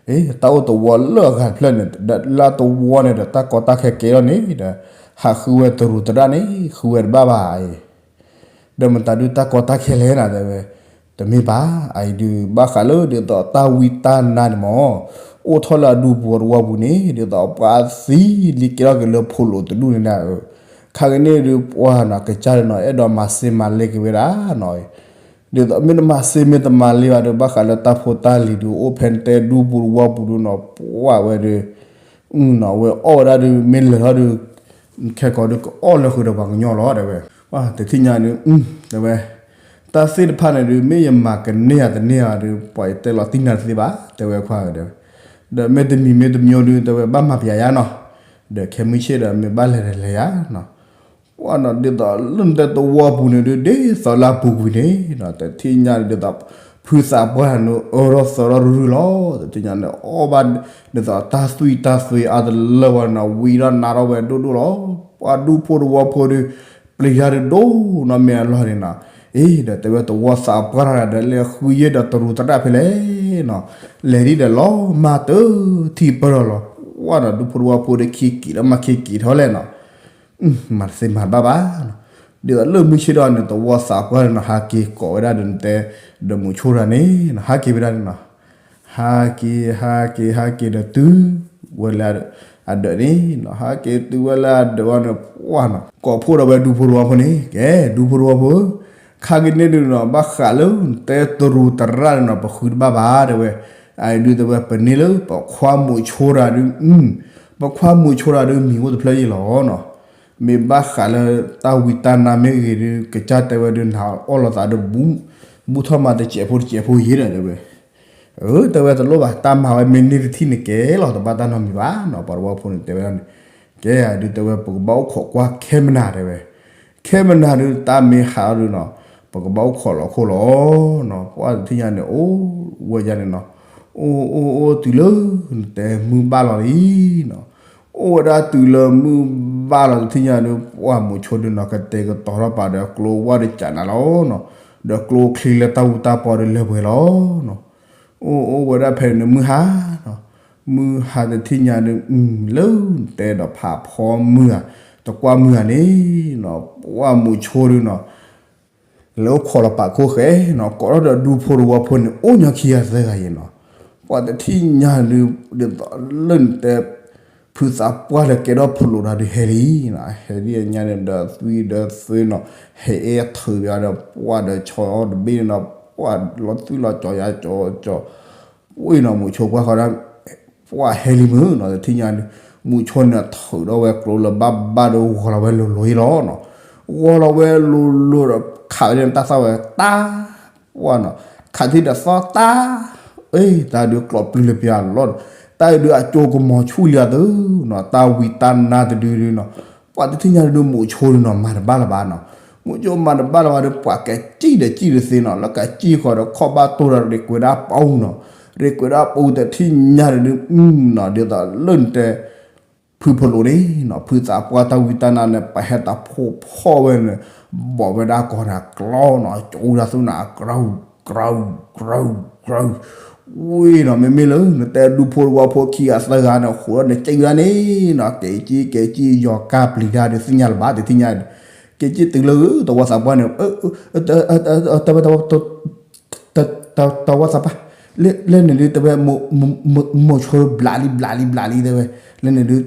အံၤ တၢ်အိၣ်တဝီလၢအဂၤတဖျၢၣ်န့ၣ် လၢတဝီန့ၣ်ဒီး တၢ်ကီတၢ်ခဲကဲထီၣ်န့ၣ်ဒီး ဟးဃုဝဲတရူးသရၣ်န့ၣ် ဃုဝဲတဘၣ်ဘၣ်အံၤ ဒီးမတၤဒုးတၢ်ကီတၢ်ခဲလဲၣ်နၤ တဲဝဲ. တမ့ၢ်ဘၣ် အအံၤဒုး ဘၣ်ဃးလၢဒ်သိးတၢ်ဝံတၢ်နါန့ၣ်မး အိၣ်ထီၣ်လၢအဒူဖိတဝီပူၤန့ၣ် ဒ်သိးပှၤသံလံကဲထီၣ်က့ၤလၢဖိးလိာ်တဒူၣ်န့ၣ်ဒၣ်ဧၢ. ခါက့ၤန့ၣ်ဒုး ပှၤနီၤ ကစၢ်ဒုးနီၤ အဲၣ်ဒိးမၤစ့မၤလ့က့ၤဝဲဒၣ်နီၤ ဒ်သိးမ့ၢ်တမၤစ့မ့ၢ်တမၤလ့ဘၣ်ဒီး ဘၣ်ဃးလၢတၢ်ဖိတၢ်လံၤဒုး အိၣ်ဖဲတဲဒူဖိတဝီပူၤဒုးနီၤ ပှၤဝဲဒုး နီၤ ဝဲအီၣ်ဝဲဒၣ်ဒုး မ့ၢ်လဲၤထီၣ်ဒုး ခဲကိာ်ဒုး ကအီၣ်လၢဃုာ်ဒီးပှၤကညီလီၤ တဲဝဲ. ပှၤတထံၣ်ညါဒုး တဲဝဲ တၢ်သ့ၣ်တဖၣ်န့ၣ်ဒုး မ့ၢ်ယမၤကန့ၢ်ယၤတန့ၢ်ယၤဒုး ပှၤယတဲလီၤတံၢ်နၤတသ့ဘၣ် တဲဝဲခွါဒီး ဒီးမ့ၢ်တမံၤမ့ၢ်တမံၤဒုး တဲဝဲဘၣ်မၤပျးယါနီၤ ဒီးခဲမုၢ်ဆ့ၣ်ဒီး မ့ၢ်ဘၣ်လဲၤဒီးလဲၤယါနီၤ ပှၤနီၤ ဒ်သိးလၢနတဲတဝီပူၤန့ၣ်ဒုး ဒ်သိးလၢအပူၤကွံာ်န့ၣ်နီၤ တထံၣ်ညါဒ်သိး ဖုသးပှၢ်န့ၣ် အၢထီၣ်သၢထီၣ်ရုၢ်ရုၢ်လီၤ တထံၣ်ညါန့ၣ် အီၣ်ဘၣ် ဒ်သိးတၢ်သွံၣ်တၢ်သွံၣ်အါတလၢဝဲနီၤ ဝံထီၣ်နါထီၣ်ဝဲဒိၣ်ဒိၣ်လီၤ ပှၤဒူဖိတဝီဖိဒုး ပျံၤယါဒုးဒိၣ်နီၢ်မ့ၢ်အလီၢ်န့ၣ်နီၤ အ့ ဒီးတဲဝဲတဝီသးပှၢ်တဂၤဒီး လဲၤဃုယဲၢ်ဒီးတရူးသရၣ်ဖဲလဲၣ်နီၤ လဲၤဒ်ဒီးလီၤမၢ်တထံၣ်ပၢၢ်ထီၣ်လီၤ ပှၤနီၤ ဒူဖိတဝီဖိဒုး ခံက့ၤဒီးမၤခံက့ၤထီၣ်လဲၣ်နီၤ မၤတသ့မၤတဘၣ်ဘၣ်နီၤ ဒ်သိးလၢမုၢ်ဆ့ၣ်ထီၣ်န့ၣ် တဝီသးပှၢ်န့ၣ်နီၤ ဟးက့ၤကိးဝဲဒၣ်ဒီးနတဲ ဒီးမူးဆိတဂၤန့ၣ်နီၤ ဟးက့ၤဝဲဒၣ်န့ၣ်နီၤ ဟးက့ၤ ဟးက့ၤ ဟးက့ၤဒီးတုၤဝဲလၢအဒၢးန့ၣ်နီၤ ဟးက့ၤတုၤဝဲလၢအဒၢးဝဲန့ၣ် ပှၤနီၤ ကိးဖှိၣ်ဒီးဝဲဒူဖိတဝီဖိန့ၣ် ကဲ ဒူဖိတဝီဖိဧၢ ခါက့ၤန့ၣ်ဒုးနီၤ ဘၣ်ဃးလၢနတဲတရူးသရၣ်န့ၣ်နီၤ ပဃုတဘၣ်ဘၣ် တဲဝဲ အဒုးတဲဝဲ ပန့ၢ်လၢပခွါမူးဆိတဂၤဒုး ပခွါမူးဆိတဂၤဒုးမံၤအိၣ်တဖျၢၣ်ယ့ၣ်လီၤနီၤ မ့ၢ်ဘၣ်ဃးလၢတၢ်ဝံတၢ်နါမ့ၢ်ဂ့ၤဒုး ကစၢ်တဲဝဲဒုး နၤအီၣ်လိာ်သးဒီး ဘူၣ်ထီၣ်မၤတစဲးဖိတစဲးဖိယ့ၣ်ဒီး တဲဝဲ အၢ တဲဝဲတလိၣ်ဘၣ် တၢ်မၤဝဲမ့ၢ်န့ၢ်တထံၣ်န့ၣ်ကဲလီၤ တဘၣ်တၢ်နီတမံၤဘၣ်နီၤ ပှၤတဝီဖိန့ၣ်တဲဝဲဒၣ်န့ၣ် ကဲဒုးတဲဝဲ ပကဘၣ်အိၣ်ခိးကွၢ်ခဲမနၤ တဲဝဲ ခဲမနၤဒုး တၢ်မ့ၢ်ဟးအီၤဒုးနီၤ ပကဘၣ်အိၣ်ခိးလီၤခိၣ်လီၤနီၤ ပှၤတထံၣ်ညါန့ၣ် အိၣ်ဝဲဒၣ်န့ၣ်နီၤ အိၣ်အိၣ်အိၣ်တုၤလၢ နတဲမုၢ်ဘၣ်လီၤလံနီၤ အိၣ်ဝဲဒၣ်တုၤလၢမုၢ်ဘၣ်လီၤတထံၣ်ညါဒုး ပှၤမူးဆိဒုးနီၤ ကတဲာ်ကတီၤထီၣ်ပာ်ဒီးကျိဝၣ်ဒီးကးနၤလီၤနီၤ ဒီးကျိချံလၢတၢ်အူတၢ်ပီဒုးလဲၤပှဲၤလီၤနီၤ အိၣ်အိၣ်ဝဲဒၣ်ဖဲန့ၣ် မုၢ်ဟါနီၤ မုၢ်ဟါတထံၣ်ညါဒုး လၢတဲဒီးဖးဖီမုၢ်ဧါ တကွၢ်မုၢ်ဧါန့ၣ်နီၤ ပှၤမူးဆိဒုးနီၤ လဲၤအိၣ်ခိးလီၤပာ်ခိၣ်ဃဲနီၤ ကိးထီၣ်ဒီးဒူဖိတဝီဖိန့ၣ် အိၣ်ညီခံဂၤသၢဂၤယ့ၣ်နီၤ ပှၤတထံၣ်ညါဒုး ဒ်သိးလၢနတဲ ဖုသးပှၢ်လၢကဲထီၣ်ဖိးလိာ်တၢ်ဒုးဟဲလံနီၤ ဟဲဒ်အညါန့ၣ်ဒီးသွံၣ်ဒီးသွံၣ်နီၤ ဟဲအ့ၣ်ထုးဘၣ်ဒီးပှၤဒီးဆီတဘ့ၣ်န့ၣ်နီၤ ပှၤလီၤသွံၣ်လီၤကၠီၤယါကၠီၤကၠီၤ ဝံၤနီၤ မူးဆိကွၢ်ဃီဒၣ် ပှၤဟဲလံမုၢ်နီၤ တထံၣ်ညါဒုး မူးဆိန့ၣ်ထုးထီၣ်ဝဲကျိလၢဘၣ်ဘၣ်ဒီးဂီၤလီၤဝဲလိၤလိၤအံၤလီၤနီၤ ဂီၢ်လီၤဝဲလိၤလိၤဒီး ခးဝဲလၢတၢ်သီၣ်ဝဲတၢ်, ပှၢ်နီၤ, ခးထံဒီးသီၣ်တၢ်, အ့ တၢ်ဒုးကျိးပျုၤလၢပျၢၤလီၤ, တၢ်အံၤဒုးအကၠိကမီၤဆူၣ်လံအသိးနီၤ, တၢ်ဝံတၢ်နါတဒုဒုနီၤ, ပှၢ်တထံၣ်ညါဒုး မုဆိဒုနီၤ မၤတဘၣ်လၢၤဘၣ်နီၤ, မုဆိမၤတဘၣ်လၢၤဘၣ်ဒီး ပှၤကစံၣ်ဒီးစံၣ်တသ့နီၤ, လၢကစံၣ်ဃီဒီး ခီၣ်ဘၣ်တိၢ်ဒီး ရ့းကွဲးဒၣ်ပူနီၤ, ရ့းကွဲးဒၣ်ပူတထံၣ်ညါဒုး နီၤ ဒ်သိးလၢနတဲ ဖုဖလိးန့ၣ်နီၤ ဖုသးပှၢ်တၢ်ဝံတၢ်နါန့ၣ် ပဟဲတၢ်ဖိဖီၣ်ဝဲန့ၣ် ဘီၣ်ဝဲဒၣ်ကီၢ်န့ၣ်အကျီနီၤ, ကၠိဒၣ်သူၣ်န့ၣ် အကြၢး ကြၢး ကြၢး ကြၢး, ဝံၤနီၤ မ့မ့ၢ်လၢနတဲဒူဖိတဝီဖိခံဂၤသၢဂၤန့ၣ် ဃိးဒီးနစံၣ်ဝဲဒၣ်န့ၣ်နီၤ, က့ၤက့ၤက့ၤက့ၤ ယီၤကါပျံၤတၢ်ဒုးသ့ၣ်ညါလၢၤဘၣ် တထံၣ်ညါ, က့ၤက့ၤတုၤလၢတဝီသးပှၢ်န့ၣ် တဝဲ တဝီသးပှၢ်, လၢန့ၣ်ဒုး တဝဲ မိၤဆိဘျးလံ ဘျးလံ ဘျးလံ တဲဝဲ, လၢန့ၣ်ဒုး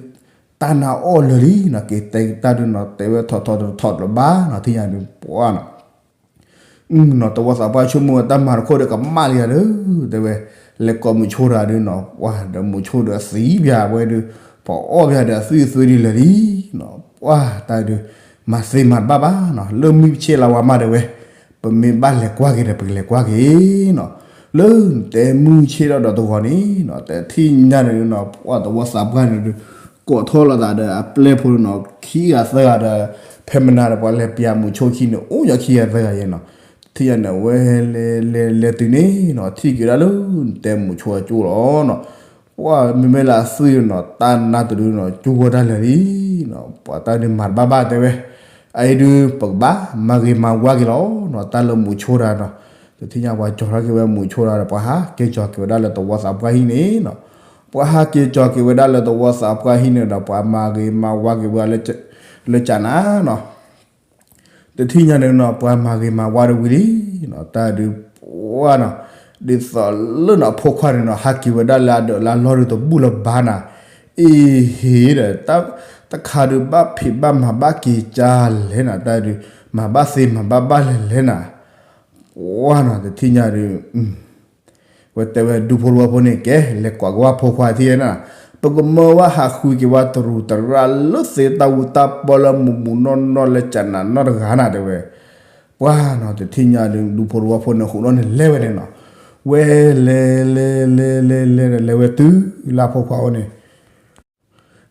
တၢ်နါအီၣ်လၢာ်လံနီၤ, က့ၤတဲတၢ်ဒုးနီၤ တဲဝဲထီၣ်ထီၣ်ထီၣ်ထီၣ်တဘၣ်နီၤ, ထံၣ်ညါဒုး ပှၢ်နီၤ နီၤ တဝီသးပှၢ်ဆိကမိၣ်ဝဲတၢ်မၤတခီဒီးကမၣ်လံယၤလၢ တဲဝဲ, လဲၤကိးမုဆိတဂၤဒုးနီၤ, ပှၢ်ဒီးမုဆိဒီးသံပၠးဝဲဒုး, ပှၤအီၣ်ပၠးဒီးအသွံၣ်အသွံၣ်ဒ်လဲၣ်လံနီၤ, ပှၢ်တၢ်ဒုး မၤသ့မၤတဘၣ်ဘၣ်နီၤ, လၢမုၢ်ဆ့လၢဝါမးတဲဝဲ, ပမ့ၢ်ဘၣ်လဲၤကွၢ်က့ၤဒီး ပကလဲၤကွၢ်က့ၤနီၤ, လၢနတဲမုၢ်ဆ့ထီၣ်ဒီးတဂီၤန့ၣ်နီၤ, တထံၣ်ညါန့ၣ်နီၤ ပှၢ်တဝီသးပှၢ်န့ၣ်ဒုး ကိးထီၣ်လိာ်သးဒီးအပျဲၢ်ဖိနီၤ ခံဂၤသၢဂၤဒီး ဖဲမနၤဒီး ပှၤလဲၤပၠးမုဆိခံန့ၣ် အိၣ်ညီခံဂၤသၢဂၤယဲနီၤ, တထံၣ်ညါန့ၣ် အဝဲလဲၤလဲၤလဲၤတုၤန့ၣ်နီၤ ထံၣ်က့ၤဒၣ်လၢ နတဲမုဆိအကၠိလီၤနီၤ, ပှၢ်မ့မ့ၢ်လၢအသွံၣ်နီၤ တၢ်နါတဒုနီၤ ကၠိဝဲဒၣ်လဲာ်လံနီၤ, ပှၢ်တၢ်ဒုးမၤတဘၣ်ဘၣ်တဲဝဲ, အအံၤဒုး ပကဘၣ်မၤဂ့ၤမၤဝါက့ၤလီၤနီၤ, တၢ်လၢမုဆိတဂၤနီၤ, တထံၣ်ညါပှၤကၠီၤထီၣ်က့ၤဝဲမုဆိတဂၤဒီး ပှၤဟးက့ၤကၠီၤက့ၤဝဲဒၣ်လၢတဝီသးပှၢ်ဟံၣ်န့ၣ်နီၤ, ပှၤဟးက့ၤကၠီၤက့ၤဝဲဒၣ်လၢတဝီသးပှၢ်ဟံၣ်န့ၣ်ဒီး ပှၤမၤဂ့ၤမၤဝါက့ၤဝဲဒၣ်လၢကၠးနးနီၤ တထံၣ်ညါန့ၣ်နီၤ ပှၤမၤဂ့ၤမၤဝါဒီးဝံၤလံနီၤ, တၢ်ဒုးပှၢ်နီၤ, ဒ်သိးလၢနီၤ အဖိခွါန့ၣ်နီၤ ဟးက့ၤဝဲဒၣ်လၢအဒၢးလၢအလီၢ်ဒုးတဘူၣ်လၢၤဘၣ်နၤ, အ့ဟ့ဒီး တၢ်တခါဒုး ဘၣ်ဖံးဘၣ်မၤဘၣ်က့ၤကၠါလဲၣ်နၤ, တၢ်ဒုး မၤဘၣ်သ့မၤဘၣ်ဘၣ်လဲၣ်လဲၣ်နၤ, ပှၢ်နီၤ တထံၣ်ညါဒုး ဝဲတဲဝဲဒူဖိတဝီဖိန့ၣ် ကဲ လဲၤကိးက့ၤဝဲဖိခွါထံၣ်နၤ, ပကမၢဝဲဟးဃုက့ၤဝဲတရူးတရၣ်လၢသ့တၢ်ဝူတၢ်ပီလၢမူးမူးနီၢ်နီၢ်လၢကၠးနးနီၢ်တဂၤနၤတဲဝဲ, ပှၢ်နီၤ တထံၣ်ညါဒုး ဒူဖိတဝီဖိန့ၣ် ဃိးနီၣ်န့ၣ်လဲၤဝဲန့ၣ်နီၤ, ဝဲလဲၤလဲၤလဲၤလဲၤလဲၤလဲၤလဲၤဝဲတုၤလၢအဖိခွါအိၣ်န့ၣ်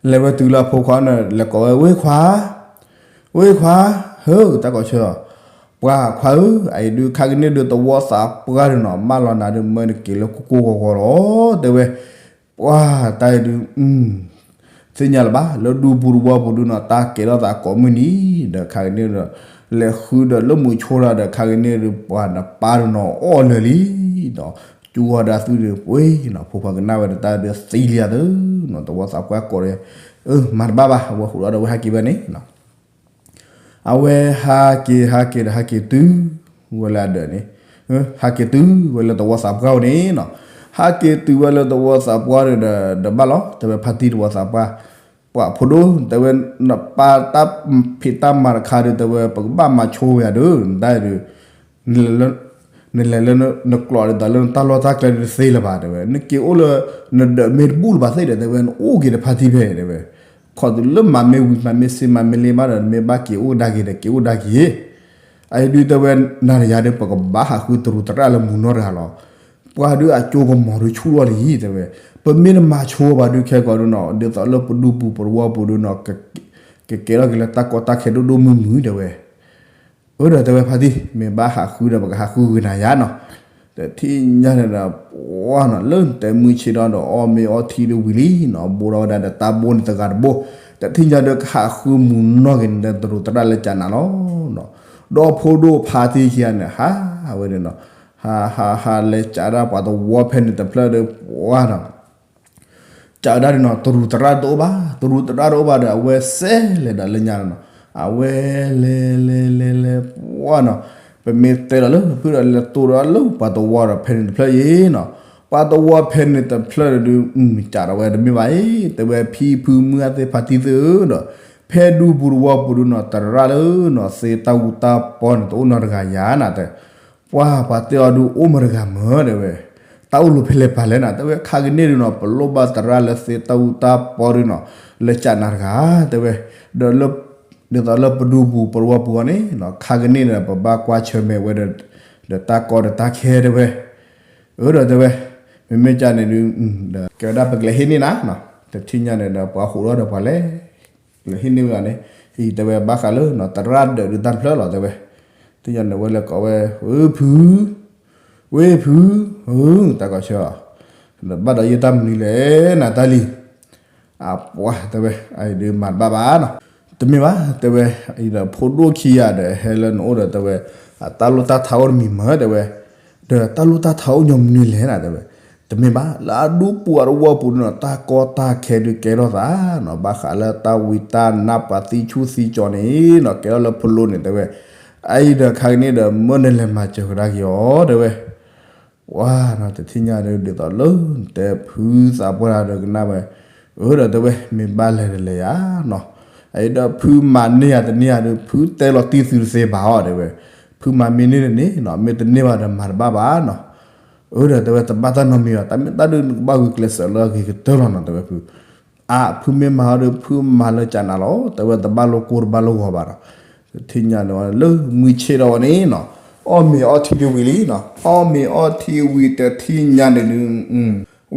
လဲၤဝဲတုၤလၢအဖိခွါန့ၣ် လဲၤကိးဝဲ ဝ့ၢ်ခွါ, ဝ့ၢ်ခွါ, ဟၢ တၢ်ကိးဆၢ, ပှၤခွါဧၢ, အအံၤဒုးခါကန့ၢ်ဒုးတဝီသးပှၢ်ဒုးနီၤ မၢလီၤနၤဒုး မၢနက့ၤလၢကိၢ်ကိၢ်ဂီၤဂီၤလီၤ တဲဝဲ, ပှၢ်တၢ်အံၤဒုး သ့ၣ်ညါလၢၤဘၣ် လၢဒူပူၤတဝီပူၤဒုးနီၤ တၢ်ကဲထီၣ်သးကိးမုၢ်နံၤဒီး ခါကန့ၢ်ဒီး လဲၤဃုဒီးလၢမုဆိတၢ်ဒီး ခါကန့ၢ်ဒုး ပှၤနပၢ်ဒုးနီၤ အီၣ်လၢာ်လံဒီး ကၠူဝီၤဒီးအသွံၣ်ဒုးပှ့ၤနီၤ ဖိခွါကနၣ်ဝဲဒီးတၢ်ဒုးသံလံအသိး နီၤ တဝီသးပှၢ်ကိးဒီး အၢ မၤတဘၣ်ဘၣ် အဝဲဃုာ်ဒီးအဝဲဟဲက့ၤဝဲန့ၣ်နီၤ အဝဲဟးက့ၤဟးက့ၤဒီးဟဲက့ၤတုၤဝဲလၢအဒၢးန့ၣ်, ဟးက့ၤတုၤဝဲလၢတဝီသးပှၢ်အိၣ်န့ၣ်နီၤ, ဟးက့ၤတုၤဝဲလၢတဝီသးပှၢ်ဒီး ဒီးဘၣ်လီၤ တဲဝဲဖါတံၢ်တဝီသးပှၢ်, ပှၤဖိဒိၣ် တဲဝဲ နပၢ်တၢ်ဖံးတၢ်မၤတခါဒီး တဲဝဲ ပကဘၣ်မၤဆိဝဲယၤဒီး နတၢ်အံၤဒုး နလဲၤလၢ နကျိးဒ်သိးလၢနတၢ်လီၢ်တၢ်ကျဲဒုးတသ့လၢၤဘၣ် တဲဝဲ နက့ၤအိၣ်လၢ နဒၢးမ့ၢ်တဘူၣ်လၢၤဘၣ်သ့ၣ်ဒီး တဲဝဲ နအိၣ်က့ၤဒီးဖါတံၢ်ဖဲ တဲဝဲ, ခီၣ်တုၤလၢမၤမ့ၢ်ဝံၤမၤမ့ၢ်စ့မၤမ့ၢ်လ့ဘၣ်ဒီး နမ့ၢ်ဘၣ်က့ၤအိၣ်ဒါက့ၤဒီး က့ၤအိၣ်ဒါက့ၤ အအံၤဒုးတဲဝဲ နၤဒီးယၤဒီး ပကဘၣ်ဟးဃုတရူးတရၣ်လၢမူးနီၢ်တဂၤလီၤ. ပှၤဒုးအကၠိကမီၤဒုးဆူၣ်ထီၣ်လံ တဲဝဲ, ပမ့ၢ်တမၤဆိဘၣ်ဒုးခဲကိာ်ဒုးနီၤ ဒ်သိးလၢပဒူပူၤပတဝီပူၤဒုးနီၤ ကကဲထီၣ်က့ၤလၢတၢ်ကီတၢ်ခဲဒိၣ်ဒိၣ်မုၢ်မုၢ် တဲဝဲ အၢ ဒီးတဲဝဲဖါတံၢ် မ့ၢ်ဘၣ်ဟးဃုဒီး ပကဟးဃုဂ့ၤနၤယါနီၤ. တထံၣ်ညါန့ၣ်ဒီး ပှၢ်နီၤ လၢနတဲမုၢ်ဆ့ၣ်ဒီး အီၣ်မ့ၤအီထံဒုးဝံၤလံနီၤ ဘိထီၣ်ဝဲဒၣ်ဒီးတၢ်ဘိန့ၣ်တဂၤတဘိ, တထံၣ်ညါဒီးကဟးဃုမူးနီၢ်က့ၤန့ၣ်ဒီး တရူးတရၣ်လၢကၠးနးလီၤ. ဒီးဖိဒိၣ်ဖါတံၢ်ခံဂၤန့ၣ် ဟးဝဲန့ၣ်နီၤ ဟးဟးဟးလဲၤကးဒၣ်ပှၤတဝီဖဲန့ၣ်တဖျၢၣ်ဒီး ပှၢ်နီၤ ကးဝဲဒၣ်န့ၣ်နီၤ တရူးတရၣ်တအိၣ်ဘၣ်, တရူးတရၣ်တအိၣ်ဘၣ်ဒီး အဝဲစဲးလဲၤဒီးလၢညါန့ၣ်နီၤ, အဝဲလဲၤလဲၤလဲၤလဲၤ ပှၢ်နီၤ, ပမ့ၢ်တဲဒီးလၢဖုဒီး လဲၤတိၢ်ဒီးလၢပှၤတဝီဒီး ဖဲန့ၣ်တဖျၢၣ်အံၤနီၤ, ပှၤတဝီဖဲန့ၣ်တဖျၢၣ်ဒီး ကးဒီးဝဲတမ့ၢ်ဘၣ်အံၤ တဲဝဲဖံဖုမုၢ်အသ့ၣ်ဖါတံၢ်သ့ၣ်ဧၢဒီး ဖဲဒူပူၤတဝီပူၤဒုးနီၤ တရၣ်လၢနီၤ သ့တၢ်အူတၢ်ပီန့ၣ် တအိၣ်နီတဂၤယါနၤတဲ ပှၢ် ပှၤတဲအီၤဒုးအိၣ်မတဂၤမၢ တဲဝဲ, တၢ်အိၣ်လီၤဖဲလဲၣ်ပာ်လဲၣ်နၤ တဲဝဲ ခါကန့ၢ်ဒုးနီၤ ပလိၣ်ဘၣ်တရၣ်လၢသ့တၢ်အူတၢ်ပီဒုးနီၤ လၢကၠးနးတဂၤ တဲဝဲ, ဒီးလၢ ဒ်သိးလၢပဒူပူၤပဝီပူၤအီၤန့ၣ် ခါကန့ၣ်ဒီး ပဘၣ်ကွၢ်ဆၢၣ်မဲာ်ဝဲဒီး ဒီးတၢ်ကီဒီးတၢ်ခဲတဲဝဲ, အၢဒီးတဲဝဲ, မ့မ့ၢ်ကန့ၣ်ဒုး ဒီးကဲဝဲဒၣ်ပကလဲၤဟ့ၣ်န့ၢ်နၤ, တထံၣ်ညါန့ၣ်ဒီး ပှၤဟူးထီၣ်ဒီးပှၤလဲၤ လဲၤဟ့ၣ်န့ၢ်ဝဲဒၣ်န့ၣ်, အံၤတဲဝဲဘၣ်ဃးလၢ သရၣ်ဒၢးဒုးတၢ်ဖျၢၣ်လီၤတဲဝဲ, ထံၣ်ညါန့ၣ်ဝဲလဲၤကိးဝဲ, ဝ့ၢ်ဖု, ဝ့ၢ်ဖု, တၢ်ကီဆၢအီၤ, ဘၣ်ဒီးယတၢ်မနုၤလဲၣ်နၤတၢ်လံ အပှၢ်တဲဝဲ, အအံၤဒုးမၤတဘၣ်ဘၣ်နီၤ, တမ့ၢ်ဘၣ်တဲဝဲ, အံၤဒီးဖိဒိၣ်ခံဂၤဒီး ဟဲလၢနအိၣ်ဒီးတဲဝဲ, အတၢ်လိၣ်တၢ်ထးအိၣ်တမံၤမၢတဲဝဲ, ဒီးတၢ်လိၣ်တၢ်ထးအိၣ်ညီမနုၤလဲၣ်နၤတဲဝဲ, တမ့ၢ်ဘၣ် လၢအဒူပူၤအတဝီပူၤန့ၣ်နီၤ တၢ်ကီတၢ်ခဲဒုးကဲထီၣ်သးနီၤ ဘၣ်ဃးလၢတၢ်ဝံတၢ်နါပှၤသံဆူၣ်သံကၠီန့ၣ်နီၤ ကဲထီၣ်လၢဖလိန့ၣ်တဲဝဲ, အအံၤဒီးခါကန့ၣ်ဒီး မၢနလဲၤမၤစၢၤကဒါက့ၤအီၤတဲဝဲ ပှၢ်နီၤ တထံၣ်ညါဒုး ဒ်သိးလၢနတဲဖုသးပှၢ်ဒီးကနၣ်ဝဲ, အၢဒီးတဲဝဲ မ့ၢ်ဘၣ်လဲၤတလဲၤယၤနီၤ, အအံၤဒီးဖုမၤန့ၢ်ယၤတန့ၢ်ယၤဒုး ဖုတဲလီၤတံၢ်သုတသ့ဘၣ်အီၤတဲဝဲ, ဖုမၤမ့ၢ်န့ၢ်တန့ၢ်နီၤ မ့ၢ်တန့ၢ်ဘၣ်ဒီးမၤတဘၣ်ဘၣ်နီၤ, အၢဒီးတဲဝဲ တဘၣ်တၢ်နီတမံၤဘၣ် တၢ်မ့ၢ်တၢ်ဒုး နကဘၣ်ဂုာ်ကျဲးစၢးလၢအဂ့ၤကတၢၢ်လီၤနီၤ တဲဝဲဖု အါ ဖုမ့ၢ်မၤအီၤဒီး ဖုမၤလၢကနၤလီၤ တဲဝဲ တဘၣ်လိာ်ကိၢ်တဘၣ်လိာ်ဂီၤဘၣ်ဒီး တထံၣ်ညါန့ၣ်လၢမုၢ်ဆ့ၣ်ထီၣ်ဝဲန့ၣ်နီၤ အီၣ်မ့ၤအီထံဒုးဝံၤလံနီၤ အီၣ်မ့ၤအီထံဝံၤတထံၣ်ညါန့ၣ်ဒုး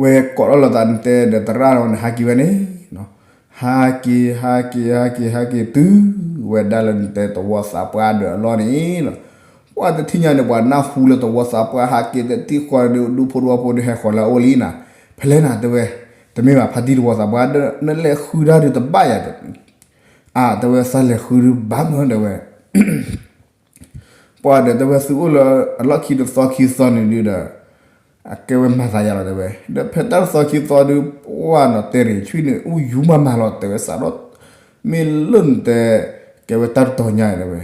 ဝဲကိးထီၣ်လိာ်သးနတဲဒီးသရၣ်ဒီးန့ၣ် ဟးက့ၤဝဲန့ၣ်နီၤ ဟးက့ၤ ဟးက့ၤ ဟးက့ၤ ဟဲက့ၤတုၤဝဲဒၣ်လၢနတဲသဝီသးပှၢ်ဒီးအလီၢ်န့ၣ်နီၤ ပှၢ်တထံၣ်ညါန့ၣ် ပှၤနၢ်ဟူလၢသဝီသးပှၢ်ဟးက့ၤတထံၣ်ဃီဒီး ဒူဖိတဝီဖိဒီးဟဲဃီၤလၢအအိၣ်လံနီၤ ဖဲလဲၣ်နၤတဲဝဲ တမ့ၢ်ဘၣ်ဖါတံၢ်သဝီသးပှၢ်ဒီး နလဲၤဃုတၢ်ဒုးတဘၣ်ယၤ အါ တဲဝဲ သးလဲၤဃုဒုးဘၣ်မၢတဲဝဲ ပှၢ်ဒီးတဲဝဲသုအိၣ်လၢအလီၢ်ခံတသီခံသီန့ၣ်ဒုးဒီး အကဲဝဲမၤသးယၤလီၤတဲဝဲ ဒီးဖဲတၢ်တသီခံသီဒုး ပှၢ်နီၤတဲရံၤဆွံန့ၣ် အူယူမၤမၤလီၤတဲဝဲစးထီၣ် မ့ၢ်လၢနတဲ ကဲဝဲတၢ်တတီၤညါတဲဝဲ